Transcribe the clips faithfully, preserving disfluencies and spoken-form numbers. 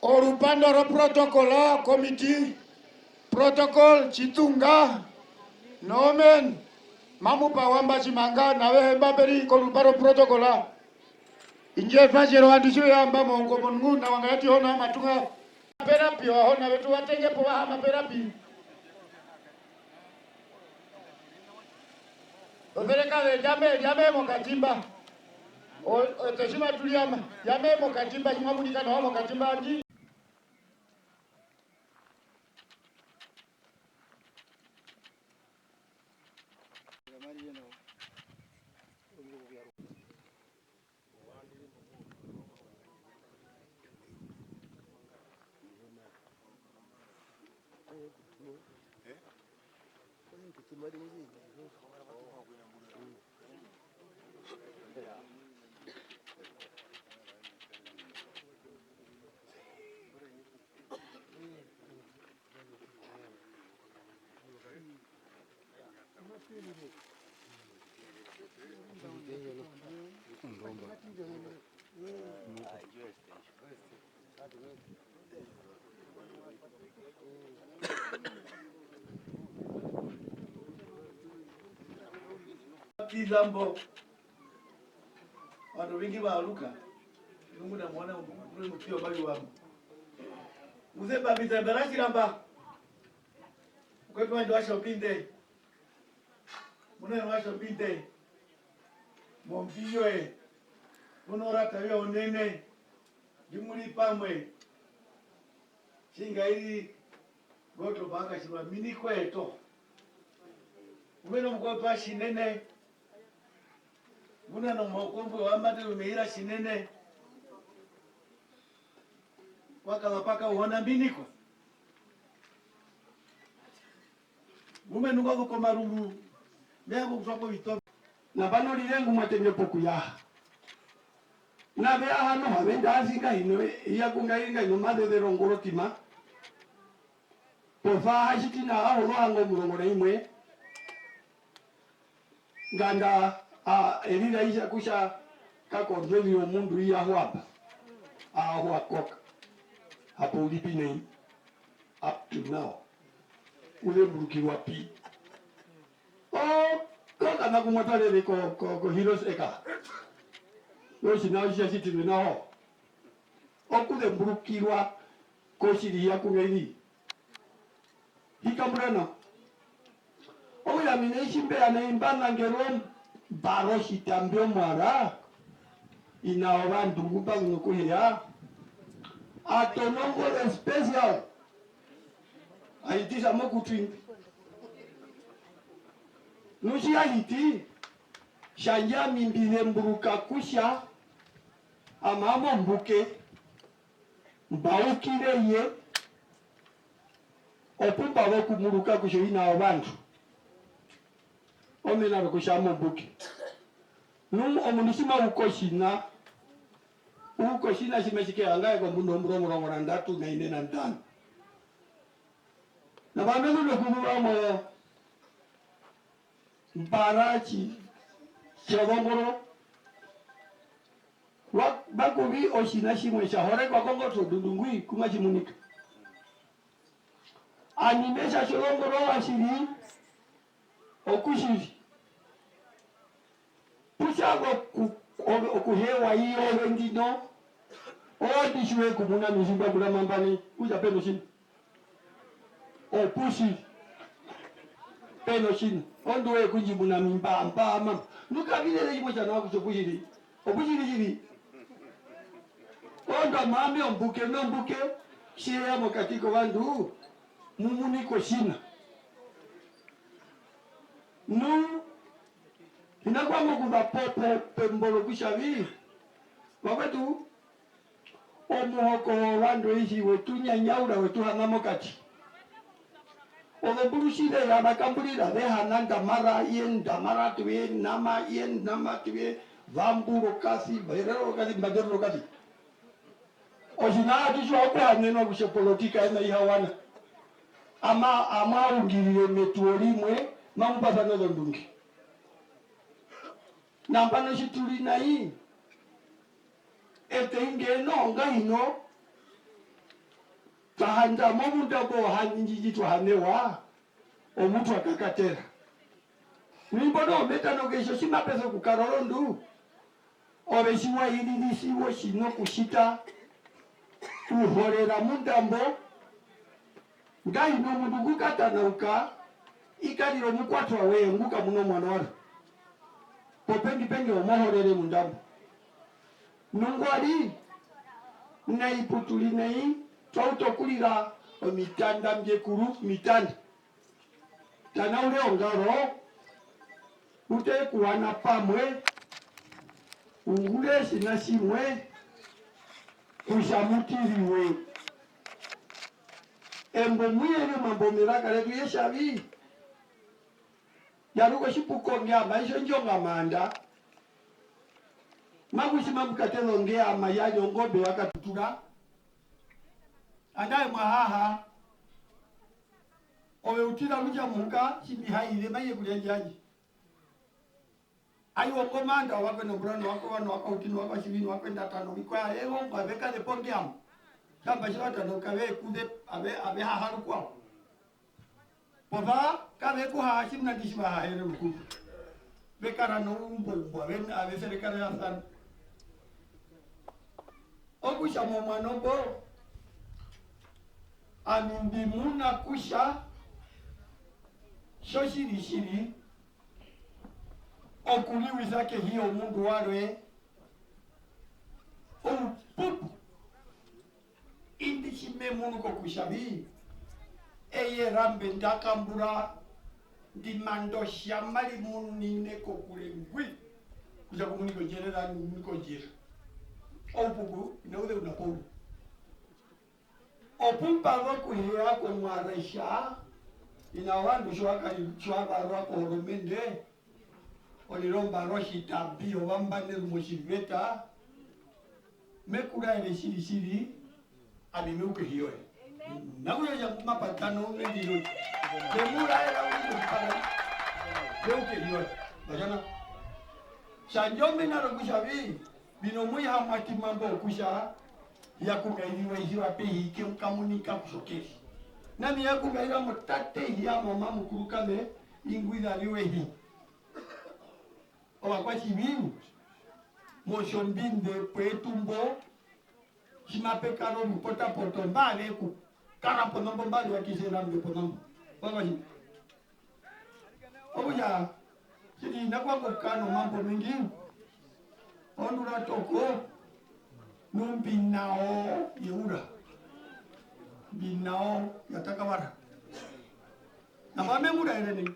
Orupando ro protocol committee, protocol Chitunga, Nomen, mamu pa wamba Tjimanga, navehe mba pe ri korupa ro protocol. Indjo e twa tjere ovandu tji ve ya mba mongo mongu, na wanga ya ti hona matunga. Perapi, wa hona vetu va tenge po va hama perapi. Oserekaze, yame, yame mokatimba. O, o, eto tji matu ri yama, yame mokatimba, tji mwa munika nawa mokatimba ndi. Tizambo. Vandu ovengi va aruka, nu ngunda mo muna mukuru enu pio mba yuva mo. Muzemba mizemba ra tjiramba. Mukwetu wandje wa Tjombinde. Munene wa Tjombinde. Mombi yoye. Muno rata yoye onene. Ndi mu ri pamwe. Tjinga iri goto bakashirwa mini kweto. Umene omukwetu wa tjinene. Muna nomuhoko mbwi wa mate umeira tjinene. Wa kala paka uhona mbiniko. Mume nunga kuko maruru. Mea kukutwa po vito. Nambano rire ngu mwa tenge pokuyaha. Na ve ya hano ha ve nda asi nga hino, iya ku nga inga ino mazezero ngorotima. Pofa ha tjiti na aho rohango murongo na imwe. Nganda, a, erira isha kutja ka control yomundu iya hwamba. A hwa koka. Hapo u ri pi nai? Up to now. U zemburukirwa pi? O, ko kana kumwe twarere ko, ko, ko Heroes Acre. Otjina otji tja tjitirwe nao. Okuzemburukirwa kotjiri ya kuvevi. Hikambura nao. Okutja mina itji mbe ya nai mba nangerwa ombara otjitambi omuara, ina ovandu ngu mba zu nokuheya, a tonongore special. A hitisa mokutwi. Nu tji ya hiti, tjandje ami mbi zemburuka kutja, ami owami ombuke, mba ukire ye, opu mba zu okumuruka kutja oina yovandu. Omena rokutja owami ombuke. Nu omundu tji ma uka otjina, u uka otjina tji matji keya nga ye kombunda ombura omurongo na ndatu na ine na ndano. Nambano me zu nokuzuva mo mbara tji, tjozongoro, wa, mba kuvi otjina tjimwe tja horekwa kongotwe ondundu ngwi ku matji munika. Ami me tja tjozongoro wa tjiri, okutjiri. Pu tja oku-, ove-, okuhewa i ove ndino, oondji tji we kumuna mizimba kurama mbani, kutja pe notjina. Opu tjiri. Pe notjina. Ondu we kundjimuna mimba, mba, mama. Nu ka virere imwe tja nawa kutja opu tjiri. Opu tjiri tjiri. Ondu ami owami ombuke, nombuke, tji ye ya mokati kovandu, mu munika otjina. Nu, hi na kuvanga okuza po, po, pembo rokutja vi, vakwetu, omuhoko wovandu aihe we tu nyanyaura, we tu hana mokati. Ozomburu tji ze ya, va kamburira, ve hana ndamara, iye ndamara, tuve nama, iye nama, tuve vamburo kasi, verero kasi, mbanderero kasi. Otjina atu tjiwa okuhanenwa kutja polotika ena ihawana. Ama, amwa ungirire metuwo rimwe, mamu pasana ozondunge. Nambano tji tu ri nai, eṱe ingeno ngahino, Twa handa momunda mbo, handji ndji twa hanewa, omu twa kakatera. Nu imbo noho me tja noho, ke tji otji mape sokukara orondu, ove tji wa iririsiwa otjiṋa okutjita, u horera munda mbo, ngahino omundu ngu katanauka, i karira omukwatwa we ngu kamuna omuano warwe. Popengi pengi omo horere munda mbo. Nungwari, nai pu tu ri nai, twa uta okurira omitanda mbi ekuru, omitanda. Tanaura ongaro, u te kuwana pamwe, u ungure otjiṋa tjimwe, kutja mu tiriwe. Embo mu yere omambo meraka retu ye tja vi, yaruka otjipuka ongeama, itjo ndjo ngamanda. Maku tji mamu kateza ongeama ya rya ongombe ya katutura. Andaye mwa haha. Ove u tira kutja muhuka, tji mbi haire, mai ye kurya ndjandje. Ai wa komanda, ovakwe nombura, novakwe vano, ovakauti, novakwa tjivi, novakwe ndatano, ovikwaye, evo ngwa ve kare pongeama. Tjamba tji va tanauka ve kuze, ave, ave haha rukwao. Pova, kave ku haha tjimuna ndi tji va hahere rukuru. Ve kara noumbo umbo, ave, ave serekarerasana. Okutja momuano mbo, ami mbi muna kutja, tjotjiri tjiri, okuriwisa kehi yomundu warwe, oupupu. Indi tji me munu kokutja vi, eye rambe nda kambura, ndi manda otja mari munine kokure ngwi, kutja ku munike ondjerera, ku munike ondjira. Oupupu, ina uze una pouru. Opu mba zu okuheya komuaraisha, ina ovandu tji wa kari-, tji wa varwa kohoromende, Oriromba rotjitambi, ovambaneru motjiveta, me ku raere tjiri tjiri, ami me u kehi yoye. Nakutja tja ku mapatana ounene yoye. Me mu raera uriri motjipara, me u kehi yoye. Mba tja nao. Tjandje omena rokutja vi, mbi nomuihamwatima mbo kutja, ya kungairiwa ihi wa pehi ke kamunika kutja okehi. Nami ya kungaira mo tate ihi ya mama mukuru kame, ingwi za riwe hi. Ovakwatjivi, motjombinde pwetu mbo, tji mape kara ovipotapoto, mba ve ku kara poṋa mbo, mba ve yakisera mbe poṋa mbo. Ovakwatjivi. Okutja, tjiri, hi na kuvanga okukara nomambo omengi, ondura toko, nu mbi nao yeura. Mbi nao ya takavara. Nambano me mu raere nai.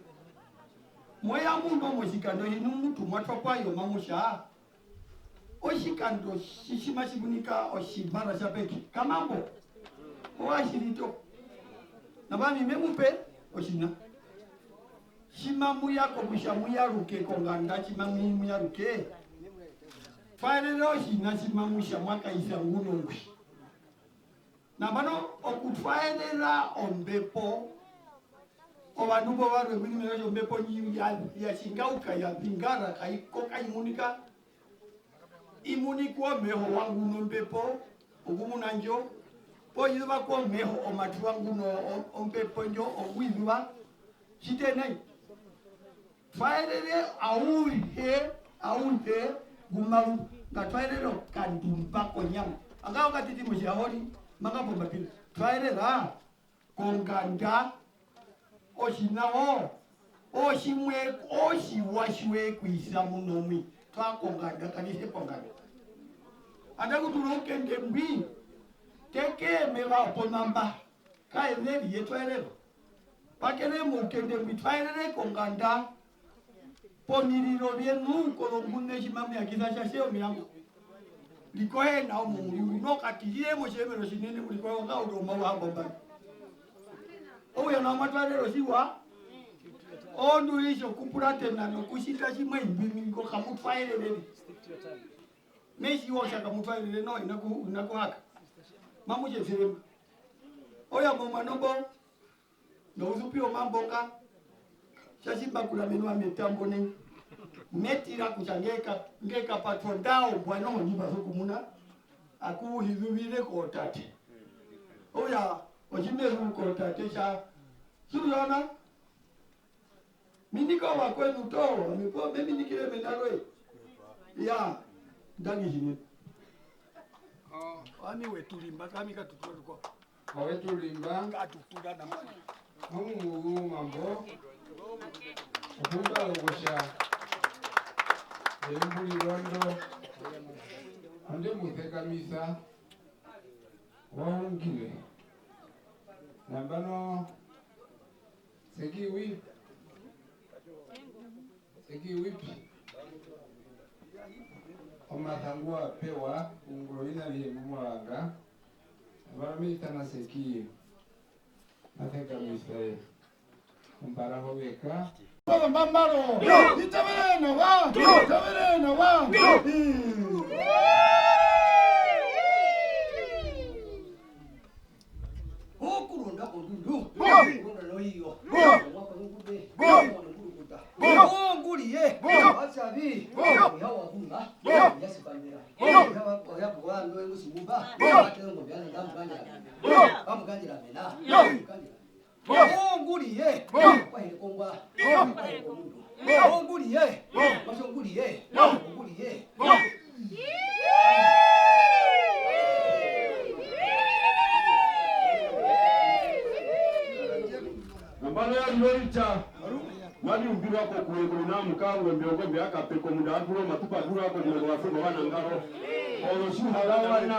Mwe ya muno motjikando tjinu mu tu mwa twa kwa yo mamu tja, otjikando tji, tji matji munika otjivara tja peke. Kamambo. Owa tjiri to. Nambano ami me mu pe otjiṋa. Tji mamu ya kokutja mu yaruke konganda, tji mamu ya mu yaruke. Twaerera otjiṋa tji mamu tja mwa kaisa nguno ngwi. Nambano okutwaerera ombepo, ovandu mbo varwe, mwi ri mena rokutja ombepo ndji ya, ya tjingauka, ya vingara, kai ko, kai munika, i munikwa omeho wa nguno ombepo, okumuna ndjo, poo i zuva komeho omatwi wa nguno o-, ombepo ndjo, ongwi zuva, tjite nai. Twaerere auhe, auhe ngu mau-, nga twaerere okandumba konyama. Anga okatiti motjihahori, manga pombapira. Twaerera konganda, otjiṋa wo, otjimwe, otjiwa tji we kwisa muno mwi. Twa konganda, kalise ponganda. Anda kutura oukende mbwi, teke meva oponamba. Kaeneri ye twaerero. Pakere moukende mbwi twaerere konganda, pomiriro vyeṋu, kozongune tji mamu yakisa tja tje omirango. Rikohe nao momurungu, nokatirire motjihemero tjinene, urikohe onga uri omauhamba mbari. Ouya nao mwa twaerero tjiwa, oondu itjo kupuratena nokutjita tjimwe imbi ngo kamutwaerere. Me tjiwa otja kamutwaerere noho, ina ku-, ina kuhaka. Mamu tjesere mba. Oya momwano mbo, nouzupi womambo nga, tja tji mba kuramenwa metambo nai. Me tira kutja nge ka-, nge kapatwa ndao mbwa noho ndji mba sokumuna, aku hi zuvire kootate. Oya, otjimeruko tate tja. Tjiri ona? Minika ovakweṋu toho, ami po me minikire mena roye. Ya, ndangi tjinene. Oh, ami weturimba, kami katuturuko. Oweturimba. Katutura na mama. Omuhuru mambo. Okumba okutja. Embu rirondo. Onde musekamisa. Waungire. Nambano. Sekiwi. Sekiwi pi. Omasa ngu wa pewa, ungura ovina avihe mbi mo vanga. Nambano me isana Seki. Masekamisa. Ombara hoveka. Pava mambaro. Itavere nawa. Itavere nawa. Okurunda kondundu. Kurunda noiyo. Wakwa ngude. Wakwa ngurukuta. Onguriye. Atjavi. Oya wavunga. Oya sipandera. Oya wa-, oya kuwa ndo engusi mumba. Ate ngo byana ndamukandira. Kamukandira mena. Kamukandira mena. Onguriye. Kwahire kongwa. Kwahire komundu. Onguriye. Kwasho onguriye. Onguriye. Nambano ya Lorita. Wali umbirwa kokure kuri na mukangombe, ongombe ya kapeko, munda aturo matupa dura ko muna kwa fungo wana ngaro. Oro shuhala wana,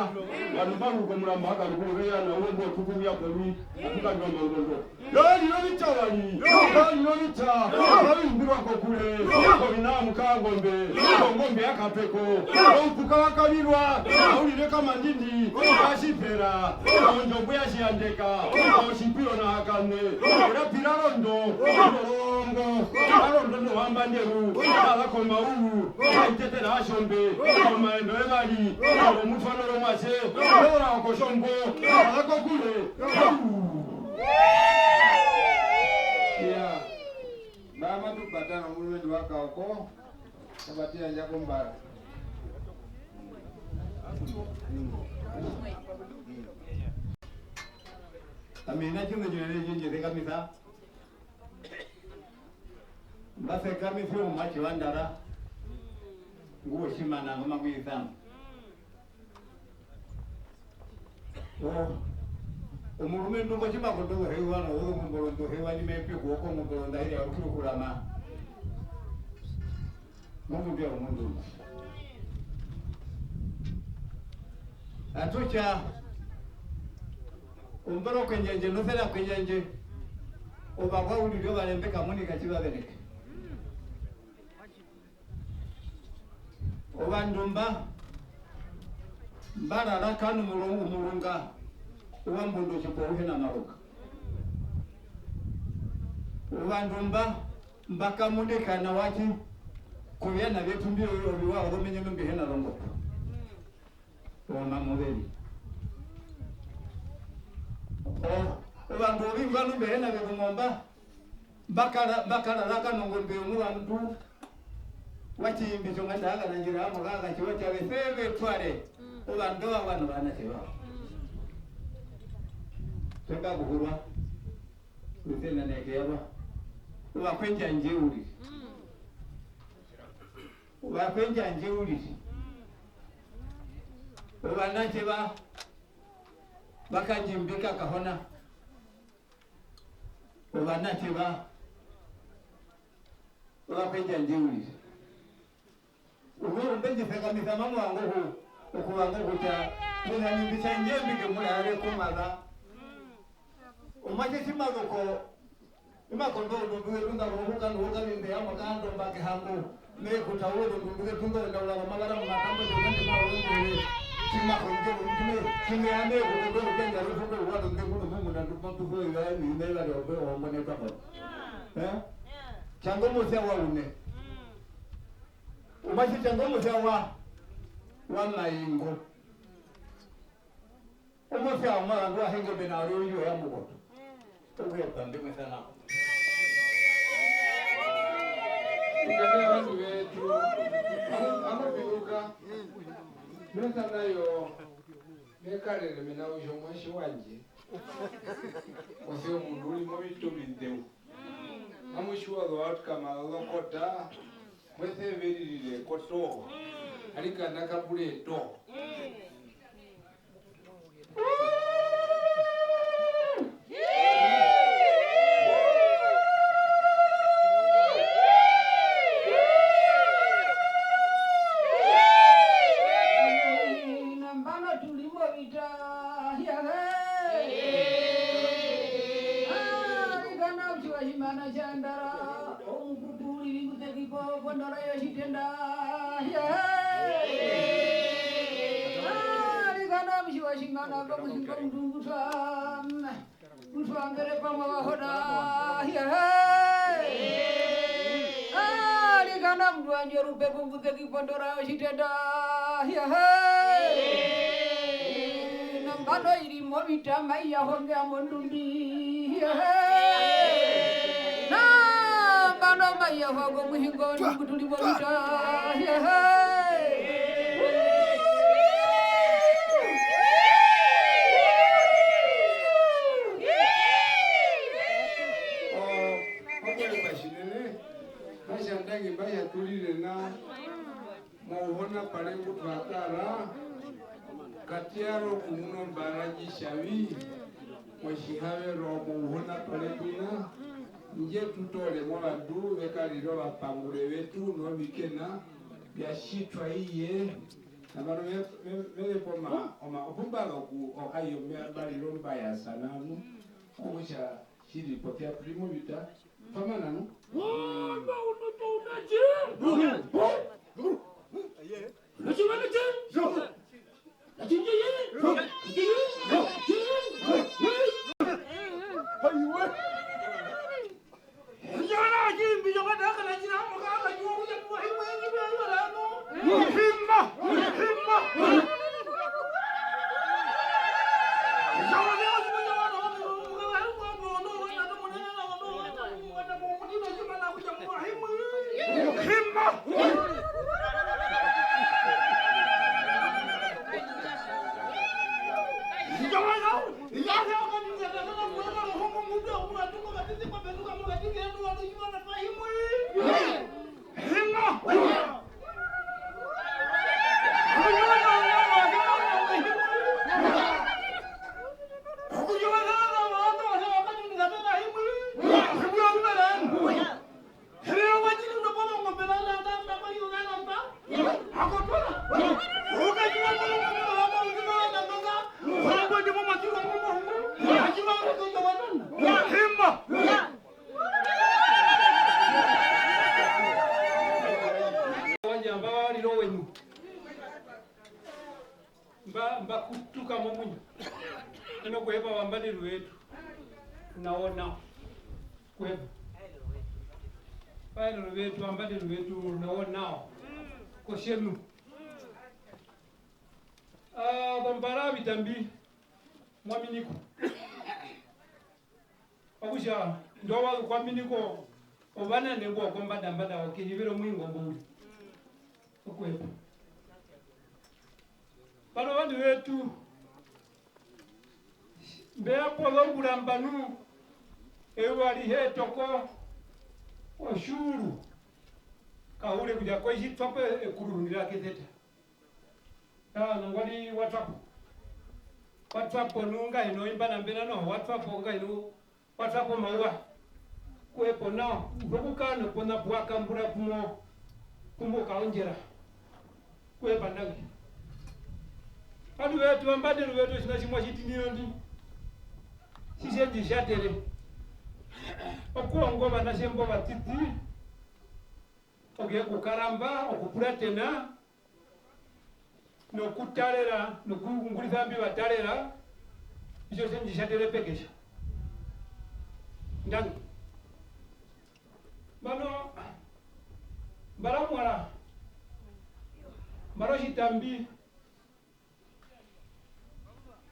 wanu baru ko muramba aka rukuru veya na uombo tuku ya kori, atuka ndo mangondo. Yali no bita wali, yali no bita, wali umbirwa kokure, kuri na mukangombe, ongombe ya kapeko, ompuka wa kavirwa, aulire kama ndindi, ashipera, onjombo ya shiandeka, oshipiro na hakane, era pira rondo, Ngo, arondo no hamba nderu, ala ko mauru, aitetera ashombe, omaendo evari, alo mutwano ro mwase, ora ko shombo, ala ko kule. Ya. Mama tu patana mulume ndi waka oko, kapati ya jako mbara. Amina chimwe chirere chinje kamisa. Mba sekamisa omuatje wa Ndara, ngu wo tjimana ngo mamuisana. O, omurumendu ngo tji ma kondo okuhewa, no, ozongombo ndo hewa, ndji me pe kuoko ngombo nda hiri arukire okurama. Momumbia womundu. Atutja, ombara okwenjanje, nosera kwenjanje, ovakwa uriri ovarembe kamunika tjivavereke. Ovandu mba, mbarara kanu murunga, owambondo tjipo uhena maruka. Ovandu mba, mba kamunika nawa tji, koviana vyetu mbi oviwa ozomenye mbi hena rongoto. Omamuveri. O, ovandu ovi mba nu mbi hena vevumomba, mba kara, mba karara kanongombe yomuvandu, watjimbi tjonganda haka nandjira amo kaka tjiwa tjave seve tware, ovandu ava vanu vana tjiva. Teka kuhurwa. Kusenaneke yava. Ovakwenjanje uriri. Ovakwenjanje uriri. Ovanatje va, vakandjimbika kahona. Ovanatje va, ovakwenjanje uriri. Umwe umbe ndji sekamisa mamu vanga oku-, okuvanga okutja, munyanyimbi tjandje mbi ke mu raere ku mother. Omuatje tji ma zu ko, tji ma kondo ozondundu zetu nda ro huka nohuka mbi mbe ya mokando mba kehangu, me kutaura ozondundu zetu ndo enda ula komavara momatambo tjona ndi ma ozondundu, tji ma hondjo, tji me, tji me ya me kukondo okutja ndja ri fundo uwa tonde kuno mumuna ndu ma tuzo iwa emi, ime iwa ri ombe ohombo ne twa kono. Eh? Tjanga omusya wa une. Omuatje tjanga omusya wa, wa maingo. Omusya wa mwana ndu wa henge mbena ari oyo ya mukoto. Okuya pambe mwe sana. Ikambia vandu vetu. Amo, amo piruka. Mesa nayo. Me karere mena rokutja omuatje wandje, ove omundu u ri movita ovizeu. Mamu tjiwa ozo outcome zozokota, mwese ve ririre kotoho, arikana kapure etoho. Nambano tu ri movita, yahe. Arikana otjiwa tjimana tjandara, omukutu uriri ngutekipo kondora yotjitenda, yahe. Arikana otjiwa tjimana komuhingo omundu ngutwa. Utwambere pamwe vahona, yahe. Arikana mundu wandje orupepo nguteki pondora yotjitenda, yahe. Nambano i ri movita mai ya honge amondundi, yahe. Nambano mai ya hongo muhingo ndungu tu ri movita, yahe. Omuhona tjinene, mba tja ndangi mba tja turire na mouhona pare mbu twa kara, katiyaro kumuna ombara ndji tjavi, motjihavero mouhona pare mbwina, ndje tu toore movandu ve karire ovapangure vetu novikena vya tjitwa i ye, nambano ve, ve, ve ve pa oma, oma, opu mba zu oku, o, ayo, me, mba rire ombayasana nu, okutja, tjiri, posia tu ri movita, twa mana nu? Wandje amba wa rira owenu. Mba, mba kutuka momuinyo. Eno kuhepa vambanderu vetu. Nawo, nawo. Kuhepa. Vaerero vetu, vambanderu vetu, nawo, nawo. Koshenu. Ah, vambara vitambi, mwaminiko. Okutja, ndo wa zu kwaminiko, ovanane mbo kombanda mbanda, okehivira omuingo mbo uri. Okuhepa. Pano vandu vetu, mbe ya pozombura mbanu, eyuva arihe etoko, otjiuru, kahure kutja koitjitwa po ekururungira keseta. Ah, nangwari wa twa po. Wa twa po nu ngahino imba na mbena noho, wa twa po ngahino, wa twa po mauva. Kuhepa nao, u sokukara nopona pu wa kambura pu mo, pu mo kaondjera. Kuhepa ndangi. Vandu vetu, vambanderu vetu, otjiṋa tji mwa tjiti nai ndi, tji tje ndji tjatere. Okuhonga ovanatje mbo vaṱiṱi, okuye kukaramba, okupuratena, nokutarera, nokuungurisa mbi va tarera, itjo tje ndji tjatere pekesha. Ndangi. Mbano, mbara mwara, mbara otjitambi,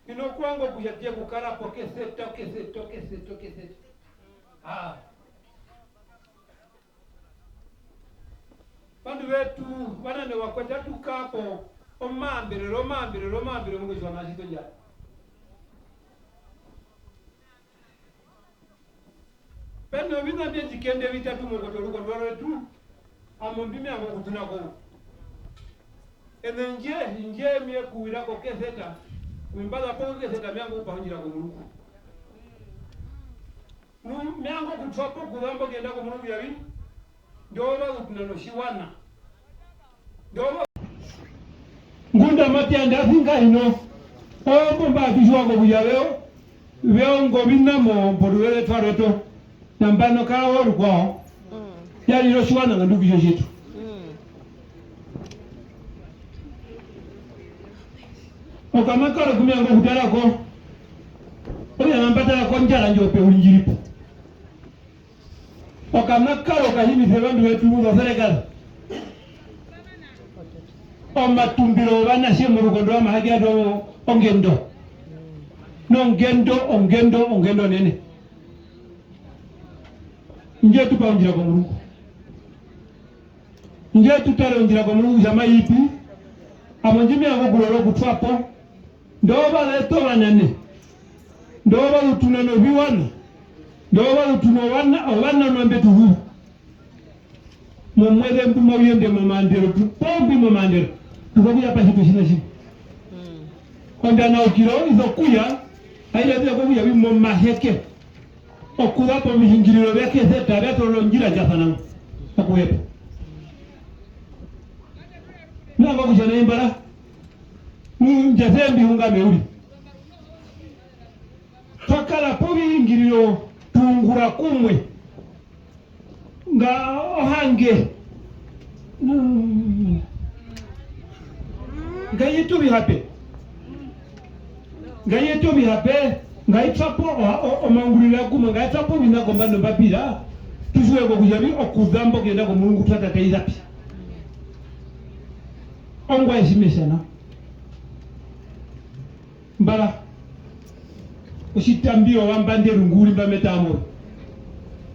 hi na kuvanga okutja tu ye kukara po keseta, keseta, keseta, keseta. Aa. Vandu vetu, vanane vakwetu, atu kara po, Omaamberero, omaamberero, omaamberero, omundu tjiwa na tjito ndjara. Pe noviṋa mbi ndji kende vitatu moukoto worukondwa rwetu, amo mbi me vanga okutuna ko. Ene ndje, ndje me kuwira ko keseta, mbi mba za po keseta me vanga okupaha ondjira komurungu. Nu me vanga okutwa po okuzamba okuyenda komurungu ya vi, ndovazu tu na notjiwaṋa. Ndovazu. Ngunda mati anda asinga ino, oombo mba tu tjiwa kokutja veo, veo ngo vina mo, mboruveze twa roto, nambano ka orukwao, ya rira otjiwaṋa nga ndu ki tjo tjetu. Okaṋa karwe ku me vanga okutara ko, okutja namba tara ko ondjara ndjo pe uri ndji ri po. Okaṋa karwe okahimise ovandu vetu mozoserekara. Omatumbiro wovanatje morukondo rwamahaki atu ongendo. Nongendo, ongendo, ongendo onene. Ndje tu pa ondjira komurungu. Ndje tu tare ondjira komurungu kutja mai pi, amo ndji me vanga okurora okutwa po, ndovazu eṱe ovanane, ndovazu tu na noviwaṋa, ndovazu tu na ovana, ovananwa mbe tu zuva. Momueze mbu mau yende momaandero, tu pombi momaandero, tu za kuya pa tjitwe tjiṋa tjimwe. Ondanaukiro i za kuya, ai raera kokutja vi momaheke. Okuza povihungiriro vya keseta, vya toora ondjira ndja sana ngo, okuhepa. Me vanga kutja nai mbara, nu ndja se mbi hunga me uri. Twa kara povihungiriro, tu ungura kumwe. Nga ohange. Mm. Ngai yete ovihape. Ngai yete ovihape. Ngai twa po o-, o-, omaunguriro ya kumwe. Ngai twa po oviṋa kombanda ombapira. Tu tjiwe kokutja vi okuzamba okuyenda komurungu twa tataisa pi. Ongwaye tji me tja nao. Mbara, otjitambi ovandu mba nde rungu uri mba me tara mo.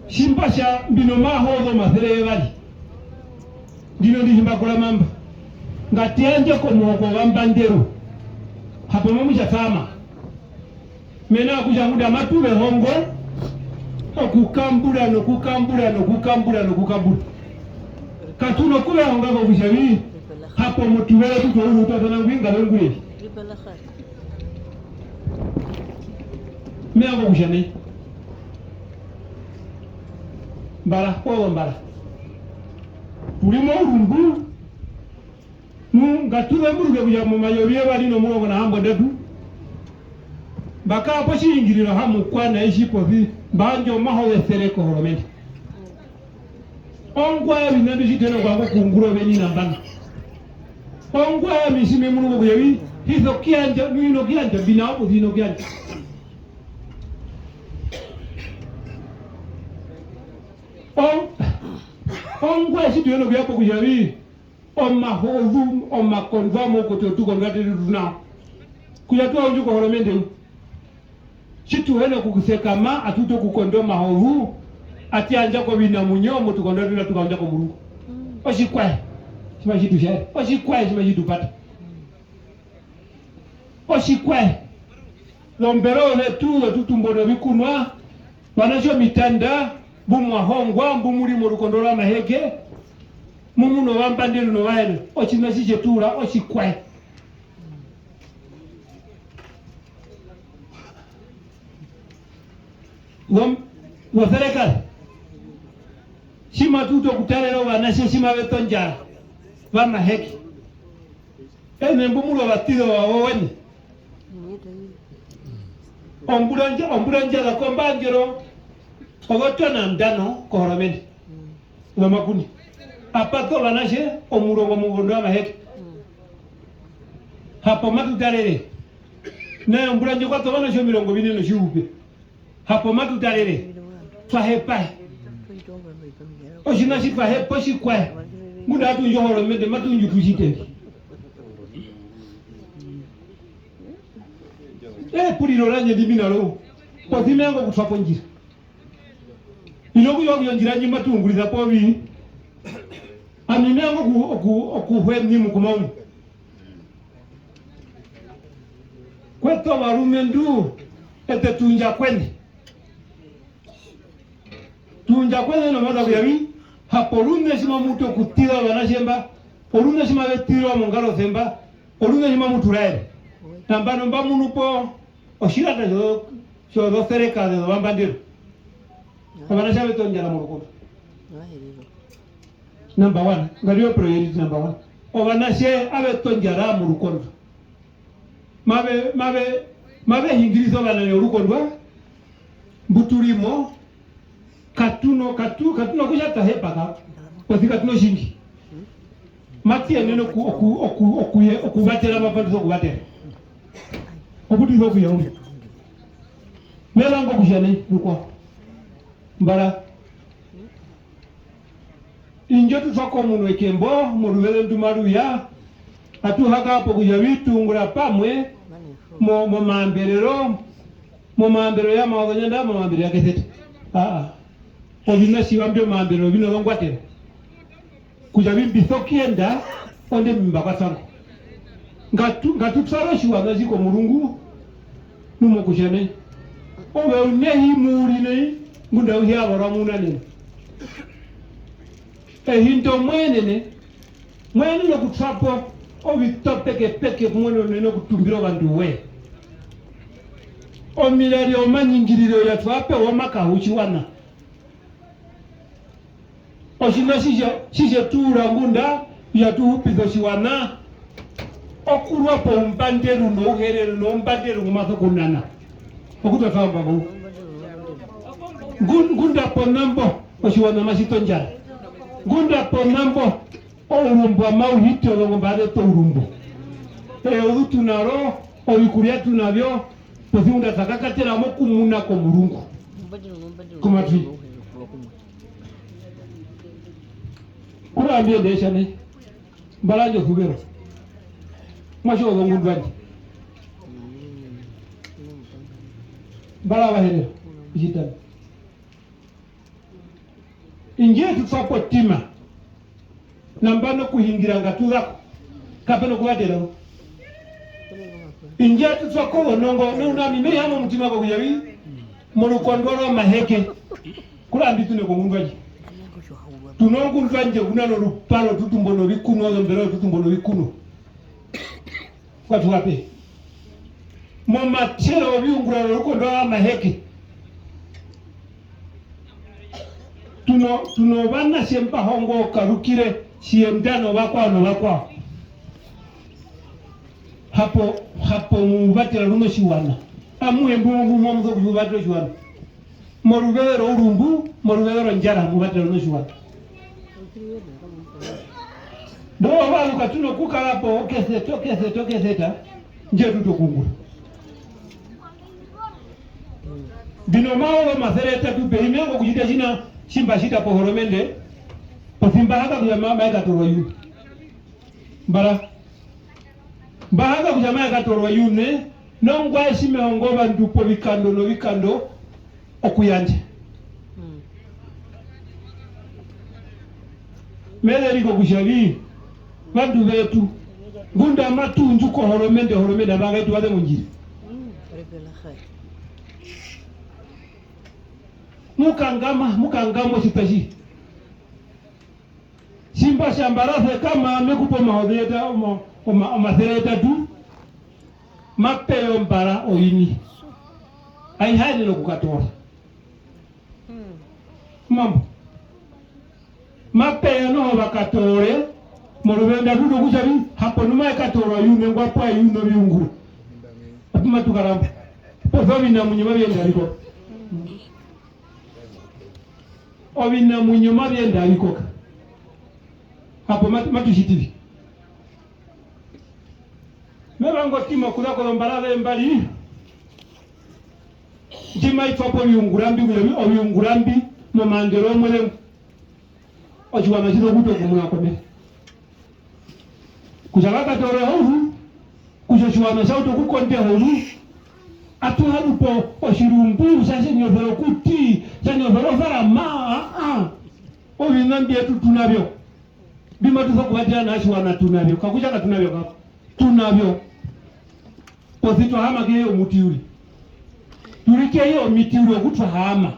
Tji mba tja mbi nomahozo omasere yevari. Ndino ndi tji mba kurama mba. Nga teyandje komuhoko wovandu mba nde ru. Hapo mamu tja sama. Mena rokutja ngunda matu ve hongo okukambura, nokukambura, nokukambura, nokukambura. Katu na okuvehonga kokutja vi, hapo motuvere tu twa uru twa tana ngwi nga ve ungure vi. Me vanga kutja nai. Mbara, owo mbara. Tu ri mourumbu, nu ngatu zemburuke kutja momayovi yevari nomurongo na hambondatu, mba kara potjihungiriro ha mu kwana itji posi, mba yandja omahovesere kohoromende. Ongwaye oviṋa mbi tji tu hi na kuvanga okuungura oveni nambano? Ongwaye ami tji me munu kokutja vi, hi sokuyandja, nu hi nokuyandja, mbi na okuti hi nokuyandja. Ong-, ongwaye tji tu hi na kuya pokutja vi, omahozu, omakondwa moukoto tu kondwa tu ri tu nao. Kutja tu ha undju kohoromende u. Tji tu hi na okusekama, atu utu okukonda omahozu, atu yandja kovinamuinyo, motu konda tu na tu kaundja komurungu. Otjikwaye, tji matji tu tjaere. Otjikwaye, tji matji tu pata. Otjikwaye. Zombero zetu, zotutumbo novikunwa, vanatje omitanda, mbu mwa hongwa, mbu mu ri morukondo rwamaheke, mu mu novambanderu novaere, otjiṋa tji tje tuura otjikwaye. Vom-, voserekare, tji matu utu okutarera ovanatje tji mave ṱondjara, vamaheke. Ene mbu mu ri ovaṱize vavo oveni. Ombura ndja, ombura ndja za kombangero, ozotonandano kohoromende. Zomakuni. Apa ṱa ovanatje omurongo momukondo wamaheke. Hapo matu tarere. Naye ombura ndjo kwa ṱa ovanatje omirongo vine notjihupe. Hapo matu tarere, twa hepa. Otjiṋa tji twa hepa otjikwaye. Ngunda atu ndji ohoromende, matu ndji tu tjite vi. Epuriro randje ndi mbi na ro, posi me vanga okutwa po ondjira. Hi nokutjiwa kutja ondjira ndji matu ungurisa po vi. Ami me vanga oku-, oku-, okuhweni mukuma umwe. Kweṱe ovarumendu, eṱe tu undja kweṋe. Tu undja kweṋe nomasa kuyavi, hapo oruṋe tji mamu utu okutira ovanatje mba, oruṋe tji mave tirwa mongaro zemba, oruṋe tji mamu tu raere. Nambano mba munu po otjirata tjo-, tjozosereka zovambanderu. Ovanatje ave ṱondjara morukondo. Number one, ngariyo priority number one. Ovanatje ave ṱondjara morukondo. Mave, mave, mave hingirisa ovanane orukondwa, mbu tu ri mo, katuno, katu, katuno kutja twa hepa ka, posi katuno tjingi. Matu yenene oku, oku, oku, oku, okuvatera mba pa tu sokuvatera. Oku tu sokuya uriri. Me vanga okutja nai, rukwao. Mbara. Indjo tu twa ko omunwe kembo, moruveze ndu maru ya, atu ha ka po kutja vi tu ungura pamwe mo-, momaamberero, momaamberero ya Maozonyanda, momaamberero ya Keseta. Aa, oviṋa tjiva mbyo omaamberero vi nozongwatero. Kutja vi mbi sokuyenda, onde mbi mba kwatwa ngo. Ngatu-, ngatu tware otjiwaṋa tji komurungu, nu mokutja nai. Ove u nehi mu u ri nai, ngunda au hi ya varwa mu u nanena. Ehi ndo mo yenene, mo yenene okutwa po ovito pekepeke ku mo yenene okutumbira ovandu voye. Omirari omanyingiriro ya twa pewa omakaha otjiwaṋa. Otjiṋa tji tje-, tji tje tuura ngunda, ya tu hupisa otjiwaṋa, okurwa poumbanderu nouherero noumbanderu ngu ma sokunana. Okutwa twa mba mo. Ngu-, ngunda ponambo, otjiwaṋa matji ṱondjara. Ngunda ponambo, ourumbu amau hiti, ozongombe aze ṱa ourumbu. Eyuva tu na ro, ovikurya tu na vyo, posi ngunda twa kakatera mokumuna komurungu. Ku matu i. Kurambie ndesha nai. Mbara ndjo suvero. Mwatjo ozongundu andi. Mbara Vaherero. Itjitani. Indji ye tu twa po tima. Nambano kuhingira ngatu za ko. Kape na kuvatera. Indji ye tu twa ko onongo, nu nami me hama omutima kokutja vi, morukondo rwomaheke. Kurambie tu ne kongundu yandje. Tu nongundu yandje ku na noruparo, tu tumbo novikuno, ozombero tu tumbo novikuno. Kwatukape. Momatero oviungura rorukondo rwamaheke. Tuno, tuno vanatje mba hongo karukire, tji yenda novakwao novakwao. Hapo, hapo mu vatera runo tjiwaṋa. Amuhe mbu, mbu, mbu, mbu, mbu, mbu, mbu, mbu, mbu, mbu, moruveze rourumbu, moruveze rondjara, mu vatera runo tjiwaṋa. Ndo ovandu katu nokukara po okeseta, okeseta, okeseta, ndje tu tokungura. Mbi no maoro omasere yetatu pehi, me vanga okutjita tjiṋa tji mba tjita pohoromende, posi mba haka kutja ma-, maye katorwa yu. Mbara. Mba haka kutja maye katorwa yu ne, nongwaye tji me hongo ovandu povikando novikando okuyandja. Mm. Me zerike kutja vi, vandu vetu, ngunda matu undju kohoromende, horomende amba ngai tu vaze mondjira. Mm. Mu kangama, mu kangama otjita tji. Tji mba tja Mbara sekama, me ku pe omahoze yeta-, oma-, oma-, omasere yetatu, mape ya Mbara oini. Ai ha yenene okukatoora. Mambo. Mape ya noho va katoore, moruveze nda tu nokutja vi, hapo nu maye katoorwa yu ne ngwa pwa yu noviungura. Atu matu karamba. Posi ya ovinamuinyo mavi yenda vi koka. Ovinamuinyo mavi yenda vi koka. Hapo matu, matu tjiti vi. Me vanga otima okuza kozombara ze mbari. Ndji mai twa po oviungura mbi, kutja ovi-, oviungura mbi momaandero womweze ngo. Otjiwaṋa tji sokuuta okumuna komeho. Kutja va katoore horu, kutja otjiwaṋa tja uta okukonda horu, atu ha zu po otjirumbu tja tje nyosora okuti, tja nyosora ofarama, aa, aa. Oviṋa mbyetu tu na vyo. Mbi matu sokuvatera nao tjiwaṋa tu na vyo. Kakutja katu na vyo kako. Tu na vyo. Posi twa haama kehi yomuti uriri. Tu ri kehi yomiti uriri oku twa haama.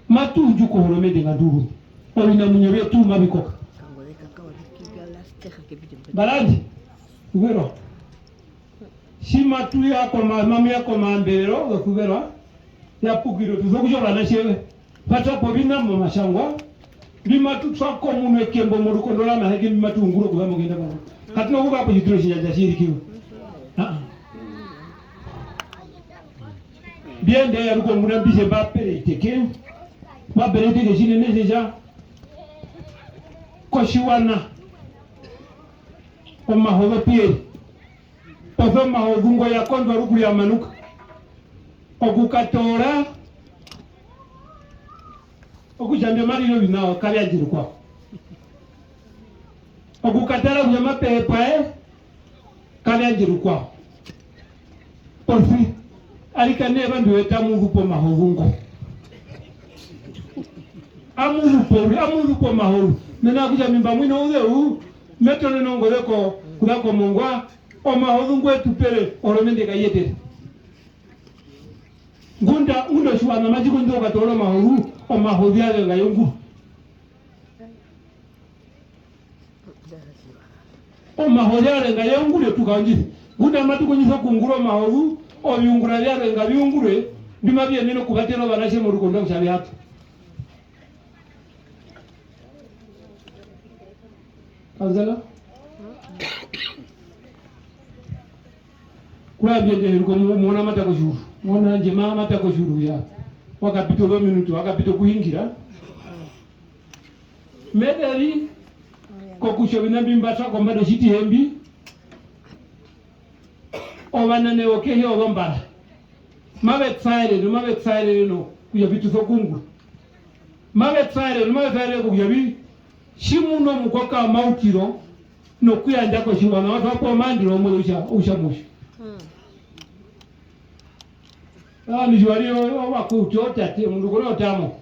Matu undju kohoromende nga ndu ru. Ovinamuinyo vyetu mavi koka. Mbarandi, uverwa. Tji matu ya koma-, mamu ya komaamberero yokuverwa, ya pukiro, tu sokutja ovanatje ve. Matu twa po oviṋa momatjangwa, mbi matu twa ko muno ekembo morukondo ramaheke mbi matu ungura okuza mokuyenda kwavo. Katu na okukara potjitiro tjinjanja tji irikiwe. Aa. Mbi yende ya ruko ngunda mbi tje mba pereteke, mba pereteke tjinene tjetja kotjiwaṋa omahozo puyeri. Posi ya omahozu ngo ya kondwa rukuru ya manuka. Okukatoora, okutja mbyo marire oviṋa kavya ndji rukwao. Okukatara kutja mape hepwa ye, kavya ndji rukwao. Posi, arikana ovandu vetu amu zu po omahozu ngo. Amu zu po, amu zu po omahozu. Mena rokutja mbi mba mwina ouzeu, me tonene ongoze ko, kuza komongwa, omahozu ngwe tu pere, ohoromende kai yetere. Ngunda, ngunda otjiwaṋa matji kondjisa okukatoora omahozu, omahozu ya venga yonguru. Omahozu ya venga yonguru etuka ondjise. Ngunda matu kondjisa okuungura omahozu, oviungura vya venga viungurwe, mbi mavi yenene okuvatera ovanatje morukondo kutja ve ha tu. Kanzela? Kuraambia ndeheruka mu-, muona mata kotjiuru. Muona ndje ma-, mata kotjiuru ya. Wakapita ozominute, wakapita okuhingira. Mederi, kokutja oviṋa mbi mba twa kombanda otjitihe mbi, ovanane vokehi ozombara. Mave twaerere, mave twaerere no, kutja vi tu sokuungura. Mave twaerere, mave twaerere kokutja vi, tjimuna omukoka omautiro, nokuyandja kotjiwaṋa, wa twa po omaandero omwe outja, outja mutja. Mm. Ovandu tjiva ri o-, ovakwetu, otate, omundu kona otamo.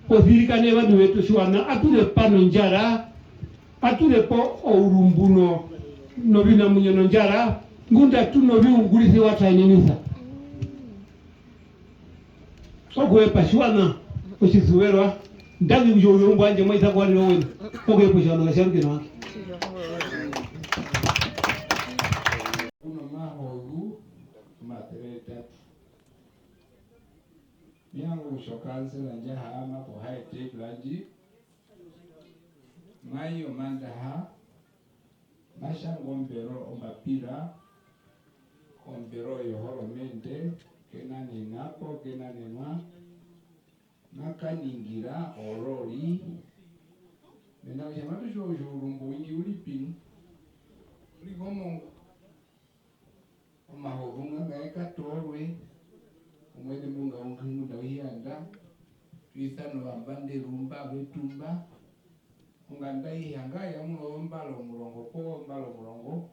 Posirika ne vandu vetu tjiwaṋa, atu ze pa nondjara, atu ze po ourumbu no-, novinamuinyo nondjara, ngunda tu noviungurisiwa twa enenisa. Okuhepa tjiwaṋa otjisuverwa, ndangi kutja ouzeu mbwandje mwa isa kuwarira owene, okuhepa otjiwaṋa katjaruke nawa. Kuno mahozu omasere etatu. Me vanga kutja okansela ndja haama po high table ndji, mai Omandaha, ma tjanga ombero, ombapira, ombero yohoromende, ke na nena poo ke na nenwa, ma kaningira orori. Mena rokutja matu tjiwa kutja ourumbu owingi u ri pi nu? U ri komongwa. Omahozu nga ngae katoorwe, omueze mbunga unghi ngunda au hi yanda, tu isana ovambanderu mba ve tumba, onganda aihe angae ya muna ozombara omurongo poo ozombara omurongo,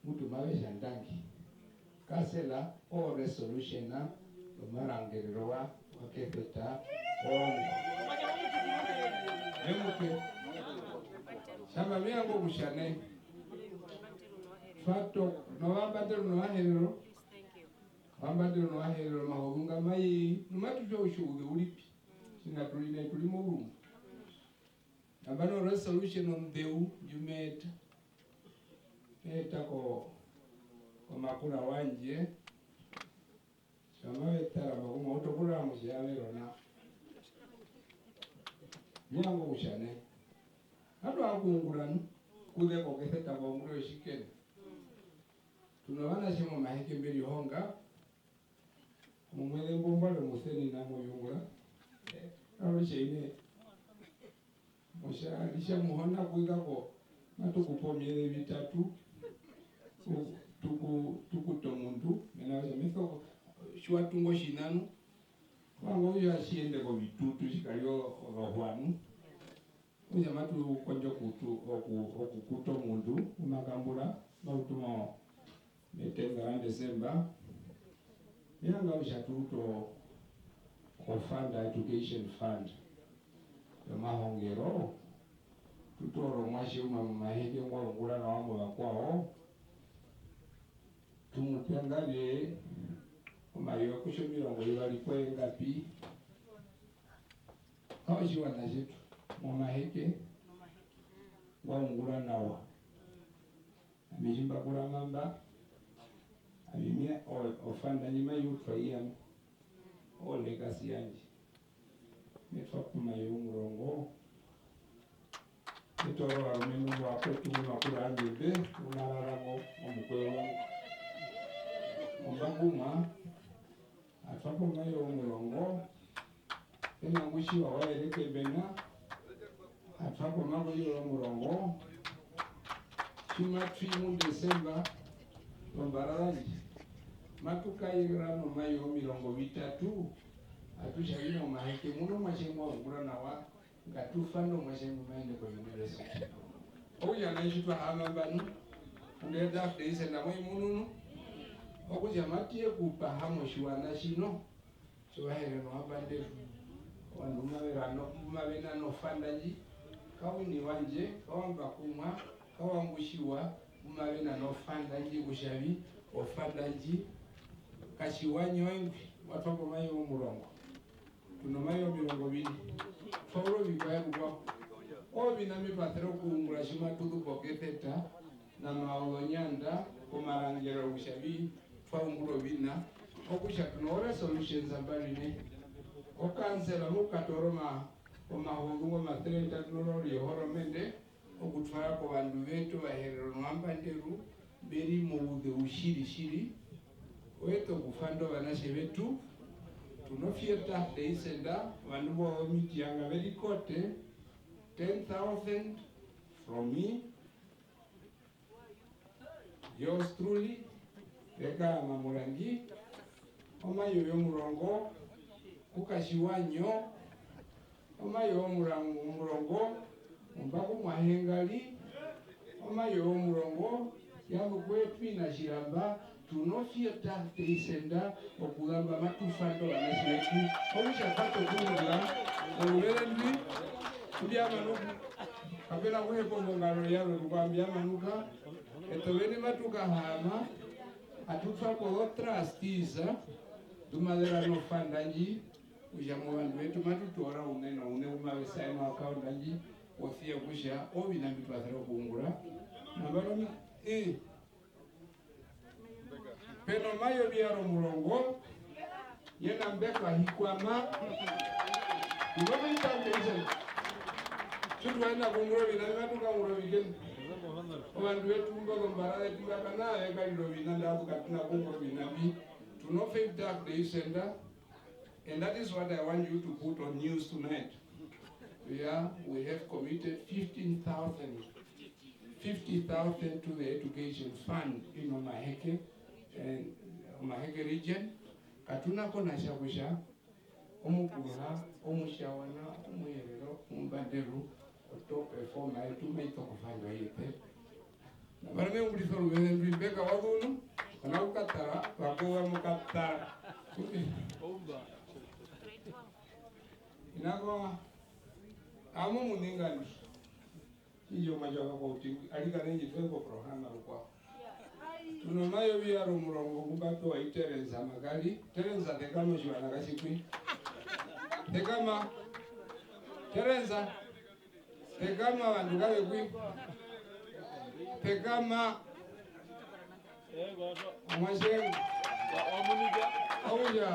mutu mave tja ndangi. Kasela o resolution yomarangerero wa, wa kepeta orongo. Emuke. Tjamba me vanga okutja nai. Twa to-, novambanderu novaherero. Ovambanderu novaherero, omahozu nga mai, nu matu tjiwa kutja ouzeu u ri pi. Tjinga tu ri nai, tu ri mourumbu. Nambano resolution onḓeu ndji me eta. Me eta ko, komakura wandje. Tjamave tara mba kumwe, u tokura motjiyavero nao. Me vanga okutja nai. Atu vanga okuungura nu, kuze kokeseta koungura otjikena. Tu novanatje momaheke mbe rihonga, omueze mbo mbwa ri omusenina moviungura. Aro tjaine. Motja, ritja Muhona kuza ko, matu ku pe omieze vitatu, tu-, tu ku-, tu kute omundu, mena rokutja meso, tji wa tungu otjiṋa nu, kovanga kutja tji yende kovitutu, tji kari o-, ozohwa nu. Okutja matu kondjo okutu-, oku-, okukuta omundu ngu ma kambura, ma utu mo, metenga ra Desemba, me vanga kutja tu ute o-, o fund, education fund yomahongero, tu toore omuatje umwe momaheke ngwa ungura nawa movakwao, Mupya ngavye omayovi okutja omirongo ivari poo ingapi, otjiwaṋa tjetu mOmaheke ngwa ungura nawa. Ami tji mba kurama mba, ami me-, o-, ofanda ndji mai utwa i ami, o legacy yandje. Me twa po omayovi omurongo, me toora ovarumendu ovakwetu ngu ma kura yandje mbe, ngu ma rara mo, omukweyo wangu. Ombakumwa, a twa po omayovi omurongo, pe na ngu tjiwa wa yereke mbena, a twa po omayovi omurongo, tji matu i mu Desemba, ozombara zandje, matu kaira nomayovi omirongo vitatu, atu tja vi nOmaheke, mu nomuatje ngwa ungura nawa, ngatu fande omuatje ngu ma ende ko university. Okutja nai tji twa haama mba nu, onde ya Daf Deisenda moi munu nu, okutja matu ye kupaha motjiwaṋa tjino, tjOvaherero nOvambanderu. Ovandu mbu mave rano-, mbu mave nana ofanda ndji, ka wini wandje, ka wa Mbakumwa, ka wa Ngutjiwa, mbu mave nana ofanda ndji kutja vi, ofanda ndji, Katjiwanyo ingwi, wa twa po omayovi omurongo. Tu nomayovi omirongo vine. Twa ura ovikwaye rukwao. Oviṋa mbi twa sere okuungura tji matu zu pokeseta, na maozonyanda, komarangero kutja vi, twa ungura oviṋa, okutja tu no resolutions mbari nai. Okansela mokukatoora oma-, omahuzu ngo omasere ndatu norori yohoromende, okutwara kovandu vetu Ovaherero nOvambanderu mbe ri mouzeu tjiri tjiri. Oweṱe okufanda ovanatje vetu. Tu no Vierdag Deisenda, ovandu vo Omitianga ve ri kote, ten thousand from me. Yours truly, Rebecca Mamurangi, omayovi omurongo ku Katjiwanyo, omayovi omurango-, omurongo Mbakumwa Hengari, omayovi omurongo ya mukwetu ina Tjiramba, tu no Vierdag Deisenda, okuzamba matu fanda ovanatje vetu. Okutja twa tokuungura oruveze ndwi, mbi ya manuka, kape na kuhepa ongongaro yarwe rukwao, mbi ya manuka, eṱe oveni matu kahaama, atu twa ko ozo trustees, ndu maze rana ofanda ndji, kutja movandu vetu matu toora uṋe nouṋe ngu mave saina o account ndji, posi ya kutja oviṋa mbi twa sere okuungura. Nambano mi-, ii. Pe no mayovi yarwe omurongo, yena mbe ka hikwama. Ndino mbi tja mbese. Tji tu hina kuungura oviṋa, matu kaungura ovikeni. Ovandu vetu mbo, ozombara zetu mba, kana ve karira oviṋa, nda tu katu na kuungura oviṋa mbi. Tu no Vierdag Deisenda, and that is what I want you to put on news tonight. We are, we have committed fifteen thousand, fifty thousand to the education fund in Omaheke, and Omaheke region. Katu na ko na tja kutja Omukuruha, Omutjawana, Omuherero, Omumbanderu, o top performer yetu mai tokufandwa i ye pe. Nambano me ungurisa oruveze ndwi, Rebecca wa zu nu, ko na kukatara, vakwewa mukatara. Ina ko, amo muningandi. Indjo mwa tja ko kuti, arikana indji twe ko programa rukwao. Tu no mayovi yarwe omurongo ngu mba pewa i Terenza Makari. Terenza, tekama, otjiwaṋa katji ku i. Tekama. Terenza. Tekama, ovandu kave ku i. Tekama. Omuatje. Okutja,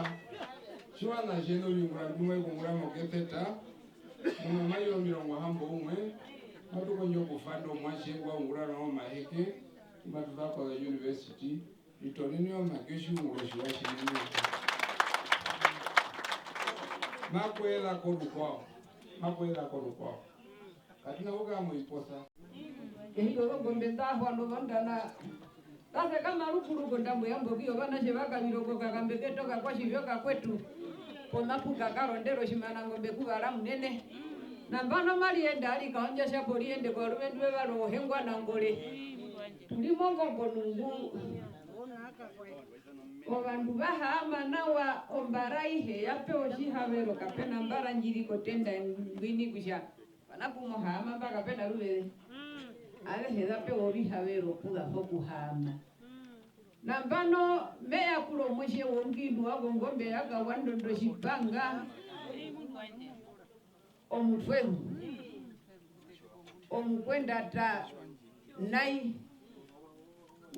tjiwaṋa tjeno viungura mbi mai kuungura mokeseta, mu no mayovi omirongo hamboumwe, matu kondjo okufanda omuatje ngwa ungura nao Omaheke, ngu matu twa ko the university, ritonene omake otjiungura otjiwa tjinene. Maku eza ko rukwao, maku eza ko rukwao. Katu na kukara moiposa. Kehi yozongombe nḓa hwa nozondana. Za sekama rukuru kondambo yamboki yovanatje va Kaviro kokakambe ketu okakwatjivyo kakwetu. Pomapuka karondero tjimana ngombe kuvara munene. Nambano mari yende ari kaondja tjapo ri yende kovarumendu vevari ohengwa nangore. Tu ri mongombo nungu. Ovandu va haama nawa, ombara ihe ya pewa otjihavero, kape na mbara ndji ri kotenda ngwini kutja, Vanakumwe ohaama mba kape na ruveze. Avehe va pewa ovihavero okuza pokuhaama. Nambano me yakura omuatje wongindu wa kongombe ya Kawandondo Tjipanga, omutwezu, omukwendata nai,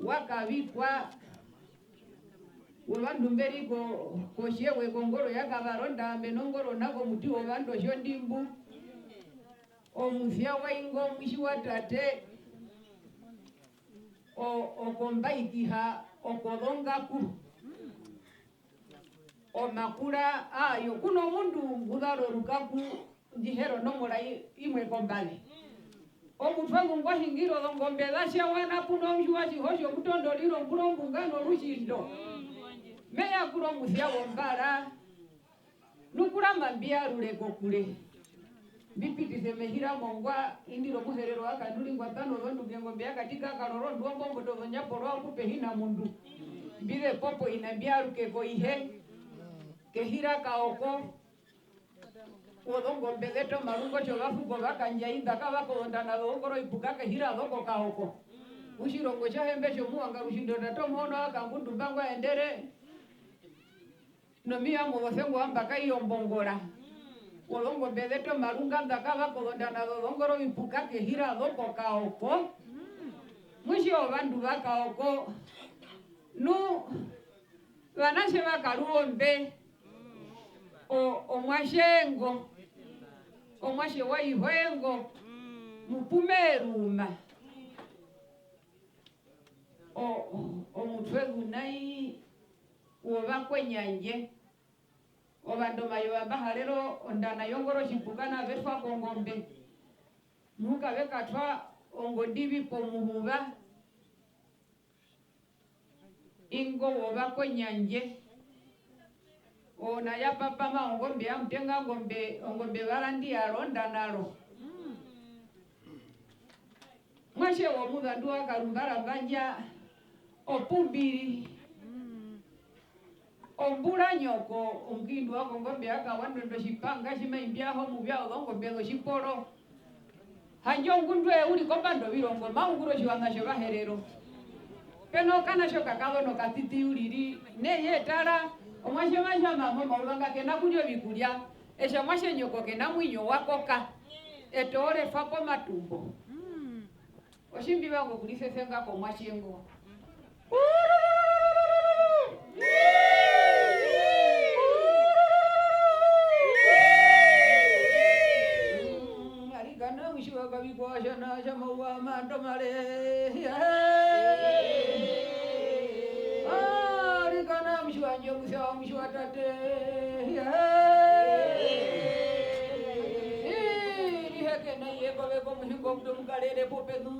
wa kavikwa wovandu mbe ri ko-, kotjewe kongoro ya Kavaronda, mbe nongoro na komuti wovandu otjondimbu, omusya wa ingo, mwisi wa tate, o-, okombaikiha, okozongaku. Omakura aayo, ku nomundu ngu zara orukaku ndi he ri onomora i-, imwe kombare. Omutwe ngu ngwa hingire ozongombe za tjawana, pu na ondjuwo tjiho tjomutondoriro, mbura ombunga norutjindo. Me yakura omusya wombara, nu kurama mbi yarure kokure. Mbi pitise mehi ra mongwa, indi rOmuherero wa Kanduringwatano, ozondunge ngombe ya Katika Karoro, nduombo mboto zonyaporo, aku pe hi na mundu. Mbi ze popo ina mbi yaruke koihe, kehi ra Kaoko. Ozongombe zetu omarungo tjo va fuko va kandja inda ka va kozondana zongoro ipuka kehi ra zo ko Kaoko. Otjirongo tja Hembe tjomuwanga rutjindo tate omuhona wa Kangundu mba ngwa endere. Nomiya mozosengwa wa mba kai ombongora. Ozongombe zetu omarunga nda ka va kozondana zozongoro vipuka kehi ra zo ko Kaoko. Mutje ovandu va Kaoko. Nu vanatje va Karuombe. O-, omuatje ngo. Omuatje wa Ihoengo. Mupumeruma. O-, o-, omutwe ngu nai wovakwenyandje. Ovandu omayuva mba harera ondana yongoro tjipuka na ve twa kongombe. Muhuka ve katwa ongondivi pomuhuva. Ingo wovakwenyandje. Ona ya papama ongombe ya mutenga, ongombe, ongombe varandi ya ronda naro. Muatje womuzandu wa Karumbara mbandja opumbiri. Ombura nyoko, omukiindu wa kongombe ya Kawandondo tjipanga tji mai mbi aho muvya ozongombe zotjiporo. Handje ongundu eye u ri kombanda ovirongo, ma ungura otjiwaṋa tjOvaherero. Pe no kanatje okakazona okatiti uriri, neye tara, omuatje ma tjama mo mauvanga ke na kurya ovikurya, e tja muatje nyoko ke na muinyo wa koka, e toore twa pomatumbo. Otji mbi vanga okurisesenga komuatje ngo. Arikana mutjiwa kavikwa tjana tja mauva mando mare. Arikana mutjiwa ndjo mutjiwa mutjiwa tate. Riheke na iye kove komuhingo mutu mukarere popezu.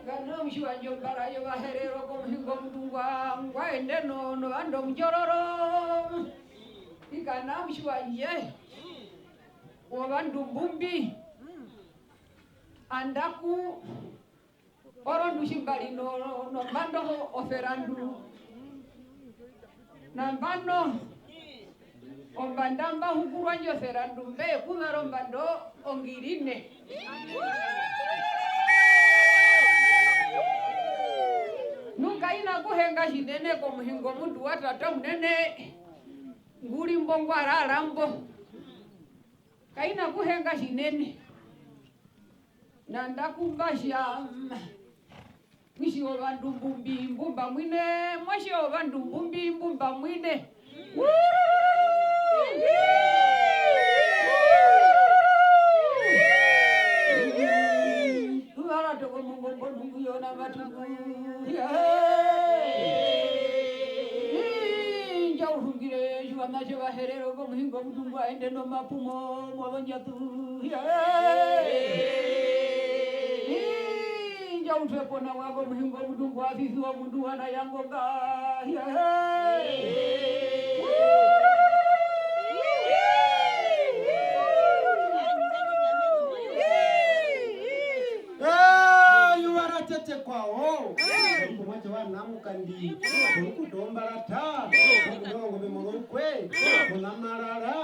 Kana mutjiwa ndjo mbara yOvaherero komuhingo mutu ngwa, ngwa ende no, novandu omundjororo. Ikana mutjiwa ndje wovandu mbumbi. Andaku orondu tji mba ri no-, nombanda oserandu. Nambano, ombanda mba hukurwa ndjo oserandu, mbe kuvara ombanda ongirine. Nu kai na kuhenga tjinene komuhingo mundu wa tata munene, ngu ri mbo ngwa rara mbo. Kai na kuhenga tjinene. Nanda ku mba tja, mm, muatje wovandu mbumbi mbu mba mwine, muatje wovandu mbumbi mbu mba mwine. Tuvarate komongombo nungu yona matuku. Ndja uhungire tjiwaṋa tjOvaherero komuhingo mutu ngwa ende nomapumo mozondjatu. Ndja utwe po nawa komuhingo mutu ngwa sisiwa omundu wa na yangonga. Eh, yuva ra tete kwao. Omuatje wa Namo. Kandi, orukuta ombarata, omuno wongombe morukwe, onamarara.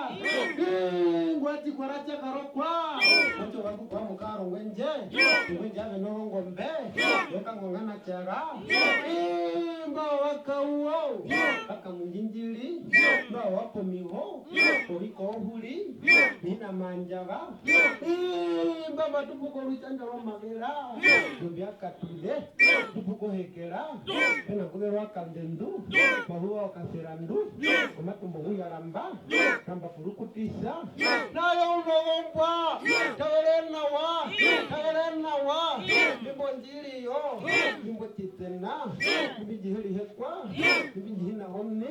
Ii, ngwati kwara tjakarokwa, otjo vakukwa mukaro ngwenje, ngwenje ave norongombe, yokangongana tjara. Ii, mba wakauo, kakamundjindjiri, mba wapomiho, ovikohuri, mina mandjava. Ii, mba matupuko rutjanja rwamavera, ndombi akatude. Tupuko hekera, pena kuverwa kandendu, mahuva okaserandu, omatumbo huyaramba, ramba kurukutisa. Nayo unovombwa, tavere nawa, tavere nawa, ndimbo ndjiriyo, ndimbo tjitena, ndimbi ndjiherihekwa, ndimbi ndjihina honi,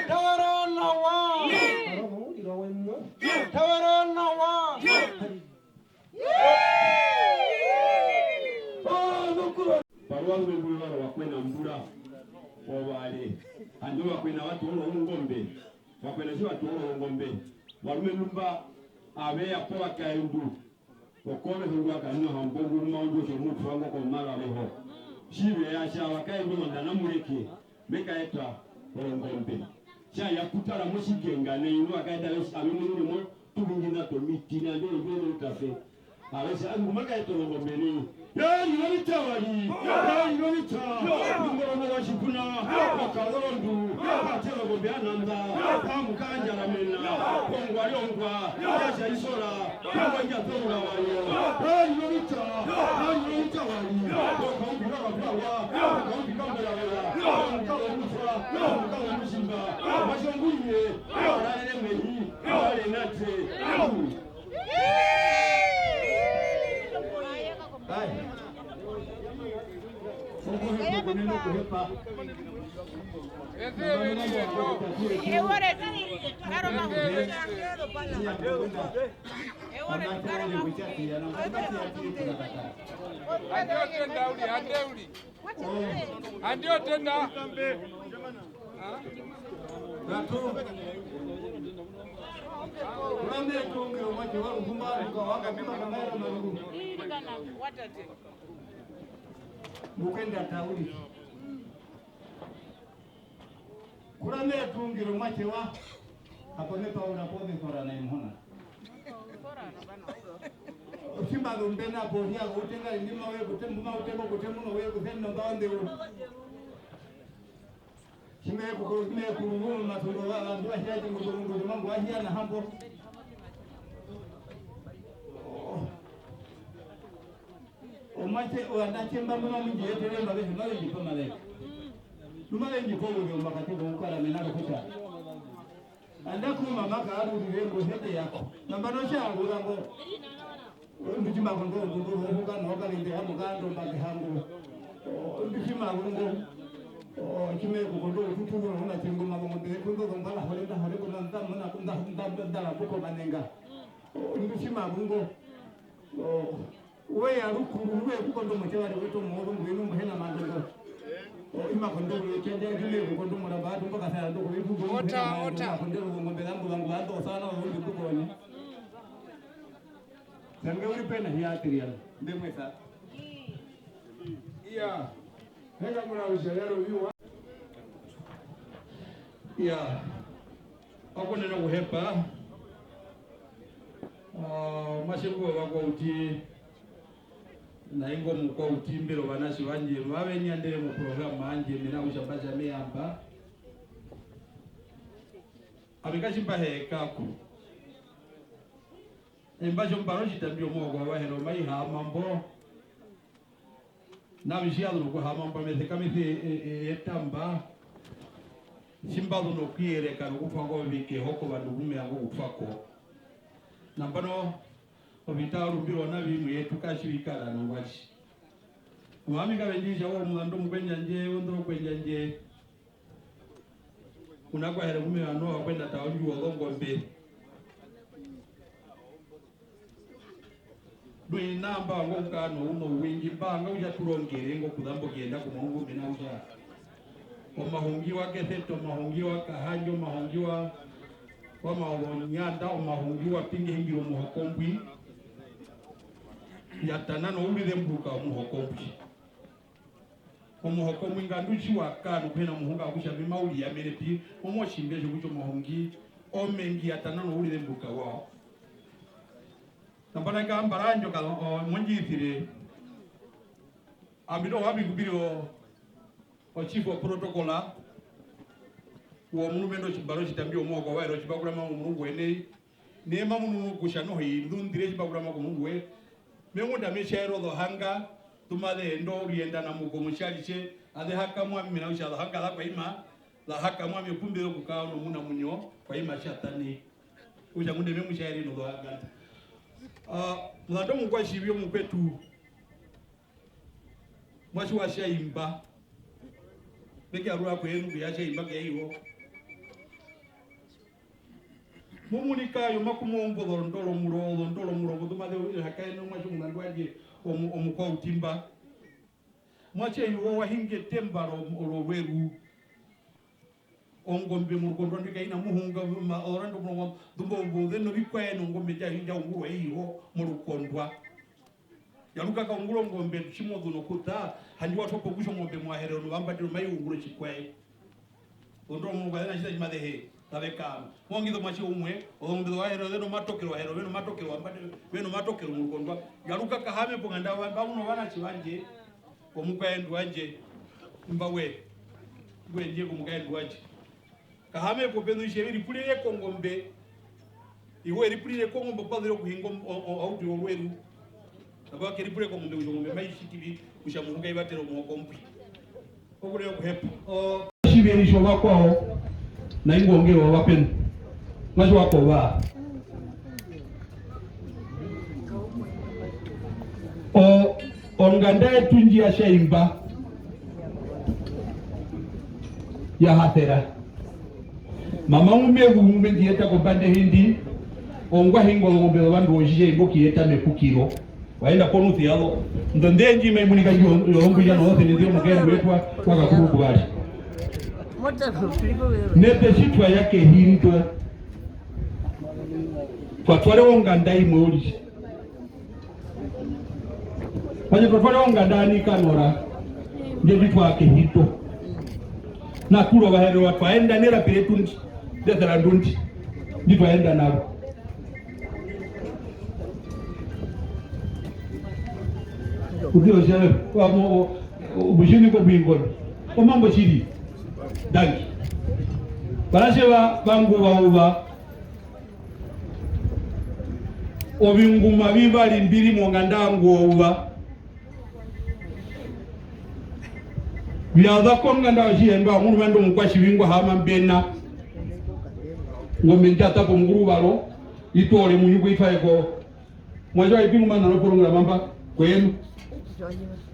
tavere nawa, aroho muliro wenu, tavere nawa. Parwa rumwe mbwi varo vakwena mbura ovare, andi vakwena vatoora ongombe, vakwena tji vatoora ongombe, varumendu mba ave ya povakaendu, okoveho ngwa kanwa hambo nguma ondu otjomutwa ngo komaraveho. Tji ve ya tja vakaendu mondana mureke, me kaeta ongombe. Tja ya kutara motjikenga nai, nu vakaeta ave munine mo tuvingina tomiti, nandi ozongombe utafe. Ave tja, ngu ma kaeta ongombe nai. Yari novita vari, yari novita. Ngoro no washikuna, wakarondu, katero ongombe ananda, pamuka anjaramena, ongwari ongwa, ya tja isora. Ongombe ndja toora wayo. Ari novita, ari novita vari. Okaumbi kakapawa, okaumbi kamberavera. Omukalo omutwa, omukalo omutjimba. Washonguye, orarere mehi, orare nate. Ai. Okuhepa kunene okuhepa. Ewo re tu, karo ma. Ewo re tu, karo ma. Andi otenda uri, ande uri. Andi otenda. Ratu. Kurame tungiro mwache wa ruhumba, ruka waka mima na maera maruru. Mukenda tauri. Kurame tungiro mwache wa. Hapo me paura po me kora na imhona. Osimba ndo mbena po hia utenga ndima we kutembu ma utengo kutembu no we kutembu no mbaonde u. Sime kuko, sime kurumu matundo wa, wa, wa, hia, mundu, mundu, mundu, mangu, wa, hia, na hambo. Oh. Omuatje, ovanatje mba mbu mamu ndji etere mba avehe, mave ndji pa omazeva. Nu mave ndji pa ouzeu mokati kokukara mena rokutja. Andaku mama ka arurire ngo hete yako. Nambano tja arura ngo. Ndu tji mba kondo, ndu, ndu, ndu, huka, no, ka, linde, hamu, ka, ndo, mba, ke, hangu. O, ndu tji ma, ngo. O, tji me ku kondo, tu, tu, ndu, na, tji, ngu, ma, ngo, nde, ku, ndo, ndo, mbala, hore, nda, hore, ku, na, nda, muna, ku, nda, nda, nda, nda, la, ku, ko, manenga. O, ndu tji ma, ngo. O, we ya rukuru, we ku kondo, mo, tja, wari, we, to, mo, ru, ngu, inu, mbu, hena, mandongo. O, ima kondo, we, tja, tja, tji me ku kondo, muramba, atu, mbo, ka, sa, ndo, ko, we, ku, ndo, Ota, hena, ota. Kondo, ngombe, zangu, zangu, ando, sana, we, ndu, ko, ni. Sange uri pena hi atiriana. Ndemwesa. Iya. Heka muna ushayaro viwa. Iya. Okunene okuhepa. Ah, omuatje ngwi wa Kwauti. Na ingo mu Kwauti mbero vanatje vandje. Vave nyandere mu program yandje mena kutja mba tja me yamba. Ami katji mba hee kako. Emba tjombara otjitambi omuhoko wa Vaherero mai haama mbo. Nami tji ya zu nokuhaama mbo, me sekamisa e-, e-, e-, etamba. Tji mba zu nokuyereka nokutwa ko ovikeho kovandu mbu me vanga okutwa ko. Nambano, ovita orumbirwa na vimwe yetu katji vi kara nongwatji. Owami kave ndji tja omuzandu omukwendjandje, ondoro omukwendjandje. Kuna kwa here kume vano wa kwenda ta ondjuwo zongombe. Ndwina mba ngo kano uno wingi mba nga uja turongere ngo kuzambo kienda ku maungu mena uja. Omahungi wa Keseta, omahungi wa Kahandja, omahungi wa, wa Maovonyanda, omahungi wa Pinge hingiro muhokombwi. Ya tana no uri zemburuka omuhokombwi. Omuhoko umwe ngandu tji wa kara nokuhena muhunga kutja mbi mau riyamene pi, omotjimbe tjokutja omuhongi omengi ya tana nourire mbuka wao. Nambano ka mbara ndjo ka, o, mondjisire, ami noho ami kupiri o, o chief of protocol womurumendu otjimbara otjitambi omuhoko wa ere otjipakurama omurungu wenei. Ne mamu nunu kutja noho indundire tjipakurama komurungu we. Me ngunda me tjaere ozohanga, tu maze enda oruyenda namuko mutjaritje, aze hakamwa mena kutja ozohanga za kwa ima, za hakamwa me kumbe okukara nomunamuinyo kwa ima Satani. Kutja ngunde me mu tjaere nozohanga. Ah, muzandu omukwatjivi omukwetu, Muatje wa Tjaimba. Me ke yarura kweṋu kuya Tjaimba ke ya iho. Momunika yomakumo ombo ozondoro muro, ozondoro muro, ozondoro muro, ozondoro muro, ozondoro muro, ozondoro muro, omuatje omunandu wandje, omu-, omukwautimba. Muatje iho wa hinga etemba ro-, rorweru. Ongombe morukondwa ndwi kai na muhunga, ma-, oranda omurongo, ndumba ombo, zeno vikwaye nongombe ndja, ndja ungurwa iho morukondwa. Yaruka ka ungura ongombe, tji mo zu nokuta, handje wa twa po kutja ongombe mOvaherero nOvambanderu mai ungura otjikwaye. Ondo omundu kwa zena tjita tji maze he, tave kaama. Mo ongisa omuatje umwe, ozongombe zOvaherero ze nomatokero, Ovaherero ve nomatokero, Ovambanderu ve nomatokero morukondwa. Yaruka ka haame ponganda, mba uno ovanatje vandje, omukwaendu wandje, imba we, ngwe ndje komukwaendu wandje. Ka haame po peno ishe, e ripurire kongombe. Iwe e ripurire kongombe, opa zire okuhinga om-, o-, o-, ohauto yorweru. Nambano ke ripurire kongombe kutja ongombe mai tjiti vi, kutja muhuka i vatere omuhoko mbwi. Okurira okuhepa. O-, otjiveri tjovakwao, na ingwi ongee ovapenu. Muatje wa Kova. O-, onganda yetu ndji ya Tjaimba ya Hasera. Mama umwe umwe ndji yeta kombanda yehi ndi, ongwa hinga ozongombe zovandu otjitjaimba oku yeta mepukiro. Wa enda ponusu yazo. Ndo ndee ndji mai munika ndji yo-, yozombwija nozosenenzi omukaendu wetu wa, wa Kakuru kuvari. Nete tji twa ya kehi ndo, twa tware onganda imwe uriri. Panye twa tware onganda ya Nikanora, ndjo tji twa ya kehi ndo. Na kuru Ovaherero twa enda nerapi retu ndi, ndesera ndundi, ndi twa enda naro. Kuti oshere, wa mo, o, o, omushini ko mwingono. Omambo tjiri. Dangi. Vanatje va, vangu vauva. Ovinguma vivari mbi ri monganda yangu ouva. Vya za konganda yotjihemba, omurumendu omukwatjivi ngwa haama mbena. Ngombe ndja ta po mukuru varo, i toore munyuko i twaye ko. Muatje wa Ipingu mana noprograma mba, kweṋu.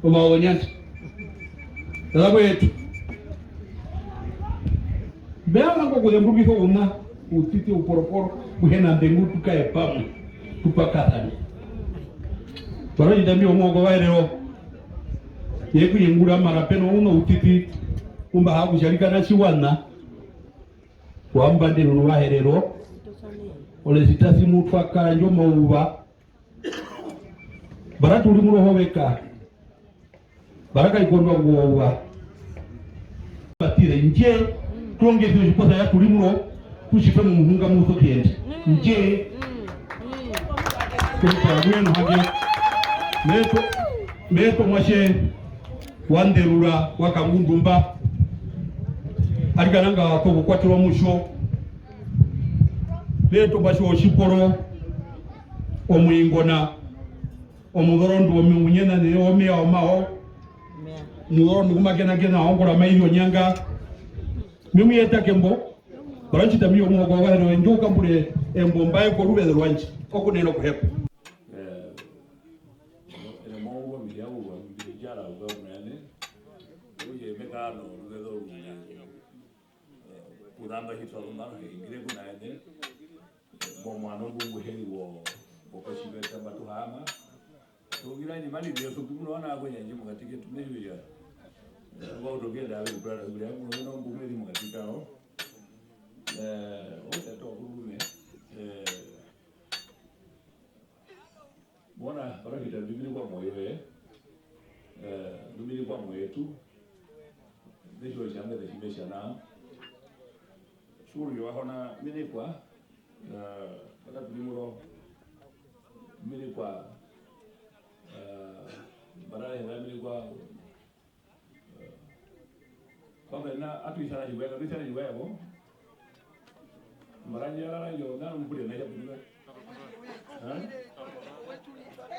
Omaonyanda. Tara kwetu. Mbe vanga okuzemburukisa ouna, outiti, ouporoporo, mbu hi na mbengu, tu kare pamwe, tu pakasane. Varwe otjitambi omuhoko Ovaherero, ye ku yengura mara pe no ouna outiti, mbu mba hara kutja arikana tjiwaṋa, Ovambanderu nOvaherero, olesitasi mu twa kara ndjo mauva, Mbara tu ri murohoveka. Mbara kai kondwa ngouva. Patire, ndje, tu longise otjiposa ya tu ri muro, tu tjipe momuhunga mu sokuyenda. Ndje. Kutja, mwenu hange. Meto, meto mwatje, wa nderura, wa kangundumba. Arikana nga kokukwaterwa musyo. Meto mwatje otjiporo, omuingona. Omuzorondu omunyena ne omeva omao. Omuzorondu ngu ma kena kena ongora mai ri onyanga. Me mu yeta kembo. Mbara otjitambi omuhoko wa Vaherero, indjo u kambure embo mba ye koruveze rwandje. Okunene okuhepa. Eh, ene maungu omiria urwa, mbi ri djara uka munene. Okutja me kara noruveze orunene. Kuzamba hi twa zumba noho, hingire kuna ene. Momuano mbu ngu he ri wo, wokotjiveta mba tu haama. Tungira nyimani Jesu, tu muna wana akwe nyandji mokati ketu, me hivira. Ngwa uto kenda ave kuprara, hivira, ya kuno wena mbu mwe ri mokati kawo. Eh, otatu wa kurume. Eh, Mona, barahita, ndu mi ri kwa moyo, eh? Eh, ndu mi ri kwa moyo yetu. Tja nao. Tjikuru tjovahona minikwa, eh, vakatulimuro minikwa, eh, mbarare hera minikwa, eh, kwamba ina atuisana tjiweka, atuisana tjiweka ko. Mbaranje arara njo, nanu mukure na tjaputuka. Eh?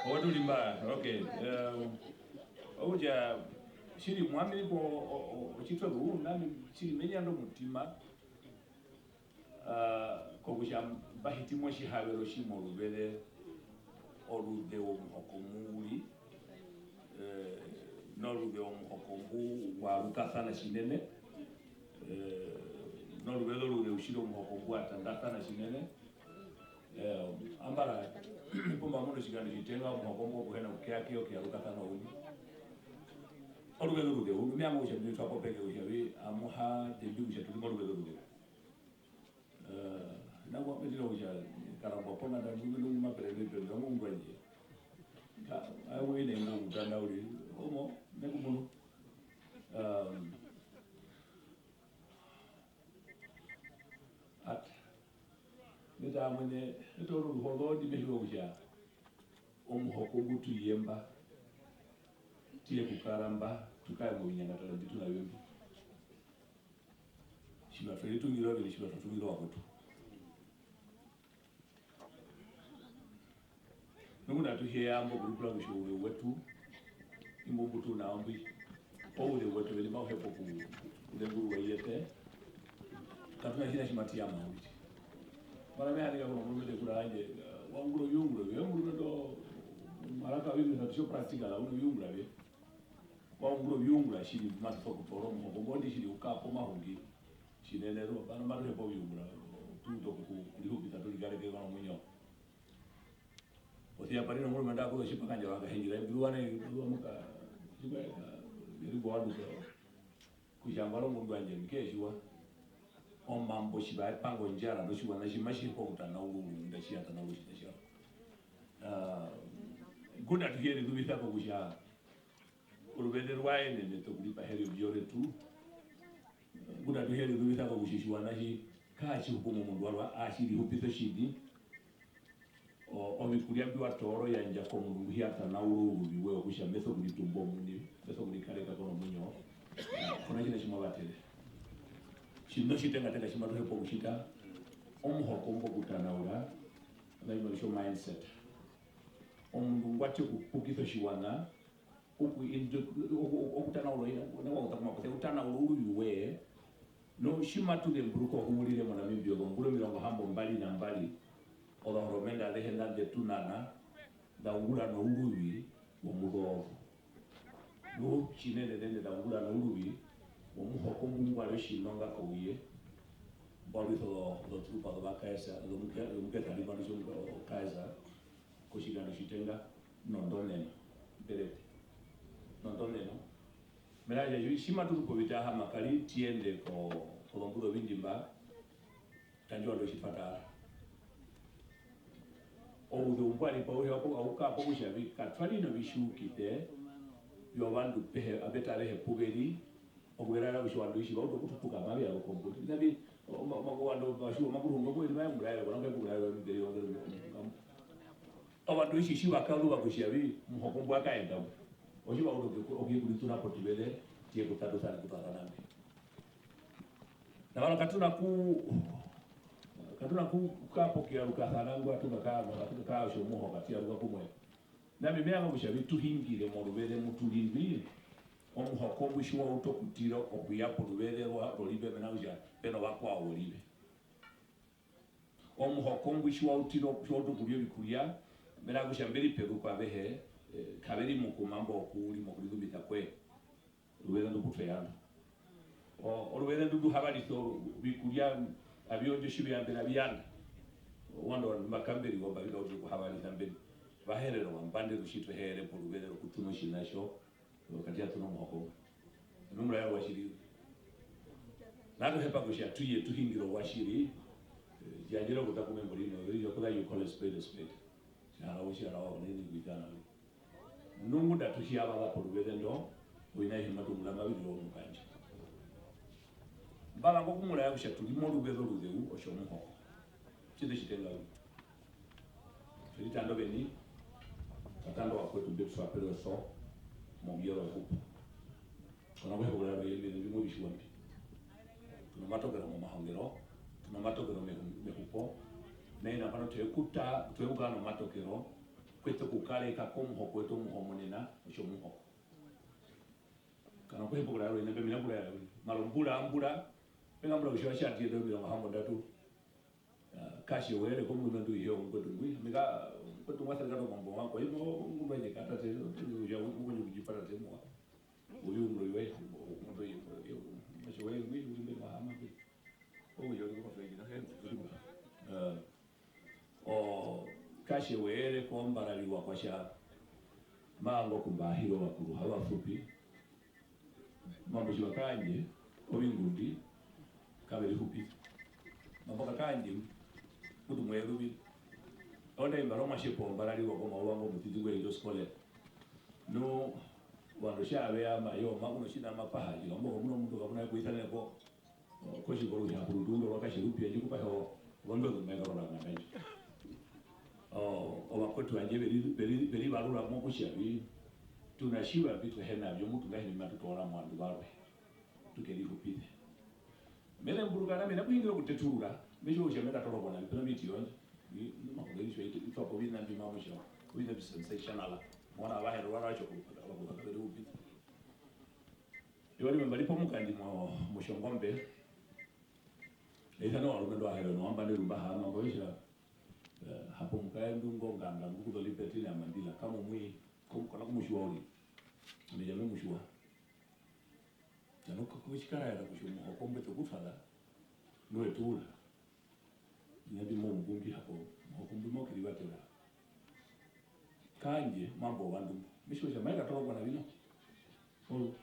Owatulimba, okay. Eh, okutja, tjiri mwami ko, o, o, otjitwa ku, nami tjiri me nyanda omutima, ah, kokutja mba hiti motjihavero tjimwe oruveze, oruzeu omuhoko mu u ri, eh, noruzeu omuhoko mbu wa rukasana tjinene, eh, noruveze oruzeu tjiri omuhoko mbu wa tandasana tjinene. Eh, ambara, pu mba munu otjikando tjitenga omuhoko mbo ku hena okukeakeya okuyarukasana uriri. Oruveze oruzeu, me vanga kutja mbi twa popeke kutja vi amu ha zembi kutja tu ri moruveze oruzeu. Eh, nangwa me tira kutja karambwa ponganda, ngu-, ngu-, ngu maperendepere, ngu-, ngu-, ngwandje. Ka-, ae, wina ingo mutanda uriri, omo, me ku munu. Um, Ata. Me tja amwene, me toora oruhozo, ndi me tjiwa kutja omuhoko ngu tu yemba, tu ye kukaramba, tu kare movinyangatare mbi tu na vyo mbi. Tjiva twe ritungirwa oveni, tjiva twa tungirwa ovakwetu. Nu ngunda atu hi ya mbo okuripura kutja ouzeu wetu, imbo mbu tu na wo mbwi, ouzeu wetu oveni mau hepa oku-, okuzengururwa i yetu, katu na tjiṋa tji matu yama uriri. Mara me hanika kuno murumendu ekura randje, eh, wa ungura oviungura vyoye, murumendu, omaraka ovingi katu tjo practical, u noviungura vyoye. Wa ungura oviungura tjiri mbi matu sokutoora omuhoko, mbo ndi tjiri u kara pomahungi tjinene, nambano matu hepa oviungura, tu ute oku-, okurihupisa, tu rikareke konomuinyo. Posi ya pa ri nomurumendu a kuza otjipakandja wa kahindjira, e mbiruwa nai, e mbiruwa muka, tjikwaye ka, e ri mbo wa nduka, kutja ngwari omundu wandje, mbi ke tjiwa. Omambo tjiva e panga ondjara notjiwaṋa tji matji hepa okutanaura omundu ngunda tji ya tanaura otjiṋa tjarwe. Ah, ngunda atu hi ya rizuvisa ko kutja, oruveze rwa yenene tu kuripa he ri ovyo retu. Ngunda atu hi ya rizuvisa ko kutja otjiwaṋa tji, kaatji hupu momundu warwe, aatji rihupisa otjini. O-, ovikurya mbi wa toora o yandja komundu ngu hi ya tanaura ouruvi woye, okutja me sokuritumba omuini, me sokurikareka konomuinyo, ko na tjiṋa tji mo vatere. Tjina otjitengatenga tji matu hepa okutjita, omuhoko mbo okutanaura, ona tjiṋa tjo mindset. Omundu ngwa tja okupukisa otjiwaṋa, oku-, oku-, okutanaura, okutanaura ouruvi woye. Nu tji matu zemburuka ohuurire moNamibia ozombura omirongo hambombari nambari, ozohoromende azehe nḓa nḓe tu nana, nḓa ungura nouruvi womuzozo. Nu tjinenenene nḓa ungura nouruvi womuhoko ngu ngwa ri otjinonga kouye, mbwa rwisa ozo-, ozotrupa zOvakaesa, zomuke-, zomukesari mba ri tjo, Okaesa, kotjikando tjitenga nondoneno, mberete, nondoneno. Mena rokutja tji matu zu povita ya Hamakari, tu yende ko-, kozombuze ovindimba, tjandje ovandu otjipatara. Ouzeu mbwa ri po auhe au kara pokutja vi-, katwa ri novitjiukise vyovandu pehe, aveta avehe pu ve ri, okuveraera kutja ovandu otji va utu okutupuka, mave ya kombunda. Ina vi, oma-, oma-, ovandu va tjiwa omakuruhunga, opuwo indi mave muraere, kona kuhepa okuraerwa mberi yongero. Ovandu otji tji va kazuva kutja vi, omuhoko mbwa kaenda mbo. Otji va utu oku-, okuyekurituna potuveze, tu ye kutatusa nokutwasana mbi. Nambano katu na ku-, katu na ku-, kukapokera rukasana ngwa tu kakara, katu kakara otjomuhoko, katu yaruka kumwe. Nami me vanga kutja vi tu hingire moruveze mu tu ri ndwi, omuhoko mbwi tji wa utu okutira okuya poruveze rwa-, rworive, mena rokutja pe novakwao vorive. Omuhoko mbwi tji wa utira, tji wa utu okurya ovikurya, mena rokutja mbe ri peruko avehe, eh, kave ri mokumambo oku ri mokurizuvisa kwe. Oruveze ndo pu twe ya ndo. O-, oruveze ndu ndu havarisa ovikurya, avi yondjo tji ve ya mbena vi yanda. Owanda ovandu mba kamberiwa mba vi kautira okuhavarisa mbeni. Vaherero wa mbande rutjitwe here poruveze rokutuna otjiṋa tjo, kati ya tuna omuhoko umwe. Anu omuraero wa tjiri. Natu hepa kutja tu ye tu hingire ouatjiri, eh, yandjera okuta kumembo rino, yo, yo, kuza you call a spade a spade. Tjihara wo, tjihara wa, unene kuitana we. Nu ngunda atu hi ya vaza poruveze ndo, oviṋa avihe matu ungura mavi rire omukandjo. Mba vanga okumuraera kutja tu ri moruveze oruzeu otjomuhoko. Tjite tjitenga uriri. Twe ritanda oveni, twa tanda ovakwetu mbe tu swapere oso mouyero wehupo. Kona kuhepa kurara oye mbi, mbi mo vi tjiwa mbi. Tu nomatokero momahongero, tu nomatokero mehu-, mehupo. Nai nambano twe kuta, twe kukara nomatokero, kwetu okukareka komuhoko wetu omuhomonena, otjomuhoko. Kona kuhepa kurara oye mbi, mbi mo vi tjiwa mbi. Mara ombura, ombura, pe nga ombura kutja otja tjiyete omirongo hambondatu. Ah, Katjiwere komurumendu ihe omukwetu ngwi. Ami ka, omukwetu ngwa sereka nomambo wako. Ino, ngumba nye katate, kutja mukwetu kutjipa tate mwa. Uyu ngwi we, ngwi, Katjiwere ngwi, uri mbe mahama ngwi. Oyo, uri kwa feki, na, eh, o, Katjiwere kombarariwa kwa tja, ma vanga okumbahira ovakuru, hava fupi. Mambo tjiva kaandje, ovingundi, kave rihupisa. Mambo kakaandje, kutu mwe ruvire. Onda imbara omuatje po, mbarariwa komayuva ngo mutiti ngwe ri oskole. Nu, ovandu tjaa ve ya ma yo, ma kuno tjina mapaha, tjikambo komuna omundu kamuna kuisanena ko. Kotjikoro kutja kurutu ndo rwakatjirupi, andji kupahe ovandu okumeka rora mangandjo. O, ovakwetu vandje veri, veri, veri varura mokutja vi, tu na tjiva mbi tu hi na vyo, mutu ngahino matu toora movandu varwe. Tu ke rihupise. Me zemburuka nami, me na kuhingirira okuteturura, me tjiwa kutja me katoroka nami, pe na miti yondje. I, i, ma kuveri tjo, i, i twa po oviṋa mbi mamu tjiwa, oviṋa mbi sensational. Mona Vaherero varwe tjo, va kuza kaveri hupisa. Eyuva rimwe mba ri pomukandi mo-, motjongombe. E isana ovarumendu vaHerero nOvambanderu mba haama mbo, e tja, eh, hapo mukaendu ngo nganga ngu kuza Liberty na Mandila, kamumwi, ko-, kona kumutjiwa uriri. Ami ami me mu tjiwa. Tjano ko-, ko-, tji ka raera kutja omuhoko mbwe tu kutwaza, nu we tu ura. Oviṋa mbi mo mbu mbi hapo, omuhoko mbwi mau ke rivatera. Kaandje, mambo wovandu mbo. Me tjiwa kutja mai katorokwa na vino. Oro.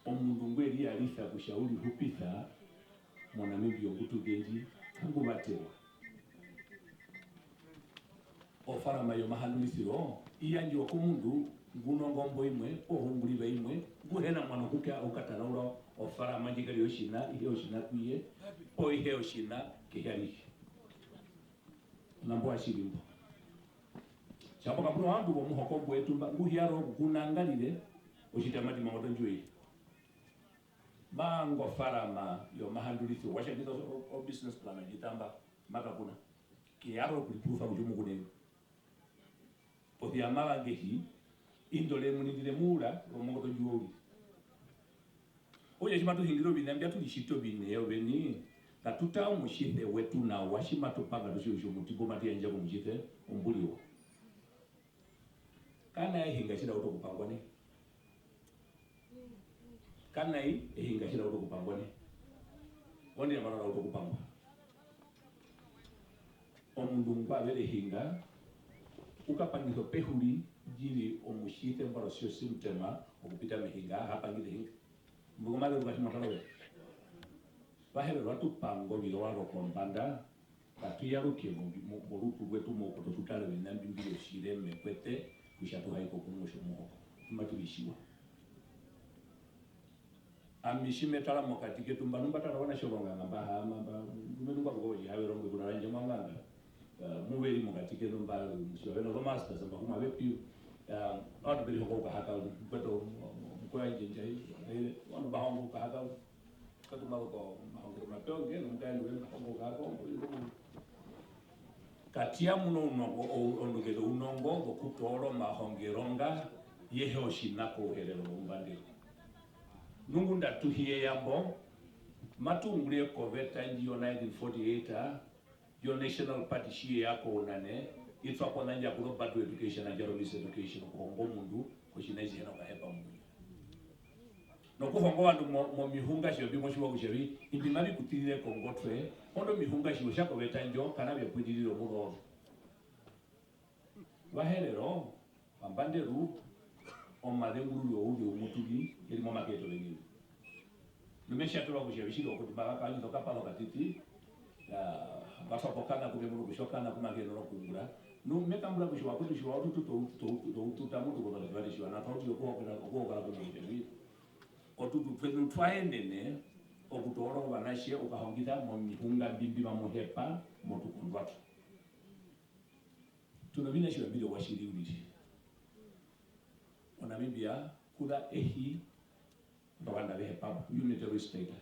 Omundu ngwe riyarisa kutja u rihupisa moNamibia ongutu ndji, kangu vaterwa. Ofarama yomahandurisiro i yandjiwa komundu ngu nongombo imwe, poo hunguriva imwe, ngu hi na muano okukea-, okukataraura ofarama ndji kare yotjiṋa, i hee otjiṋa ku ye, poo i hee otjiṋa kehi arihe. Ona mbo atji ri mbo. Tjapo kapu na ovandu vomuhoko mbwetu mba, ngu hi ya rora okukunangarire otjitamati mongotwe ndjo ye. Ma vanga ofarama yomahandurisiro, wa tjangisa o, o, o business plan ndji tamba, ma kakuna. Ke ya rora okuripurusa kutja omukunene. Posi ya ma vanga ehi, indo re mu ningire muura, romongotwe ndjo uriri. Okutja tji matu hingire oviṋa mbi atu ritjiti oviṋa oveni, katu taa omutjise wetu nawa, tji matu panga tu tjiwe kutja omuti mbo matu yandja komutjise, omburiwo. Kana ehinga tji ra utu okupangwa nai? Kana ehinga tji ra utu okupangwa nai? Onde nambano ra utu okupangwa. Omundu ngwa vera ehinga, u kapangisa pehuri, ndji ri omutjise mbwa ri osyo symptom okupita mehinga, a ha pangisa ehinga. Mbo komazeru katji mwa tara we. Vaherero atu panga ovirowa rwokombanda, katu yaruke mo-, mo-, morutu rwetu moukoto tu tare oviṋa mbi mbi ri otjireme kwete kutja tu ha i kokumwe otjomuhoko. Tji matu ritjiwa. Ami tji me tara mokati ketu, mba nu mba tara ovanatje ovonganga mba haama mba, ndumendu ngwa ruka otjihavero ngwe kuna randje monganga, eh, mu ve ri mokati ketu mba, tjiva ve nozomasters mba kumwa ve pi, eh, ovandu ve rihonga okukahaka, mukwetu, mukwe wandje ndjai, eh, ovandu mba honga okukahaka, katu mavoko omahongero mape onge, nomukaendu we mba honga okukahaka, ongo, ongo, ongo. Kati ya muno unongo, o-, ondunge zounongo wokutoora omahongero nga ye he otjiṋa kouherero wOmbanderu. Nu ngunda tu hi ye ya mbo, matu ungurire koveta ndji yo nineteen forty-eight, a, yo National Party tji ye ya kounane, i twa ko nandja ku Robert Education and Jeremy's Education, okuhonga omundu kotjiṋa tji hi na kuhepa omundu. Nokuhonga ovandu mo-, momihunga tjiva mbi mo tjiwa kutja vi, imbi mavi kutirire kongotwe, ondo omihunga tjiva otja koveta ndjo, kana vya pwirire omurooro. Vaherero, Vambanderu, omazengururiro ouzeu mu tu ri, ye ri momake wetu oveni. Nu me tjaterwa kutja vi tjiri okuti mba va kaanisa okapala okatiti, ya, va twa po okana ku ve munu kutja okana ku make yenene okuungura. Nu me kambura kutja ovakwetu tjiva va tutu tou-, tou-, tou tuta mutu kozoresivari tjiva, na twa utire okuhokera, okuhokera komurungu evi. Otutu twetu twa yenene okutoora ovanatje okukahongisa momihunga mbi mbi mamu hepa motukondwa twe. Tu novinatje mbi ri ouatjiri uriri. MoNamibia ku za ehi rovandu ave hepa mo, unitary state.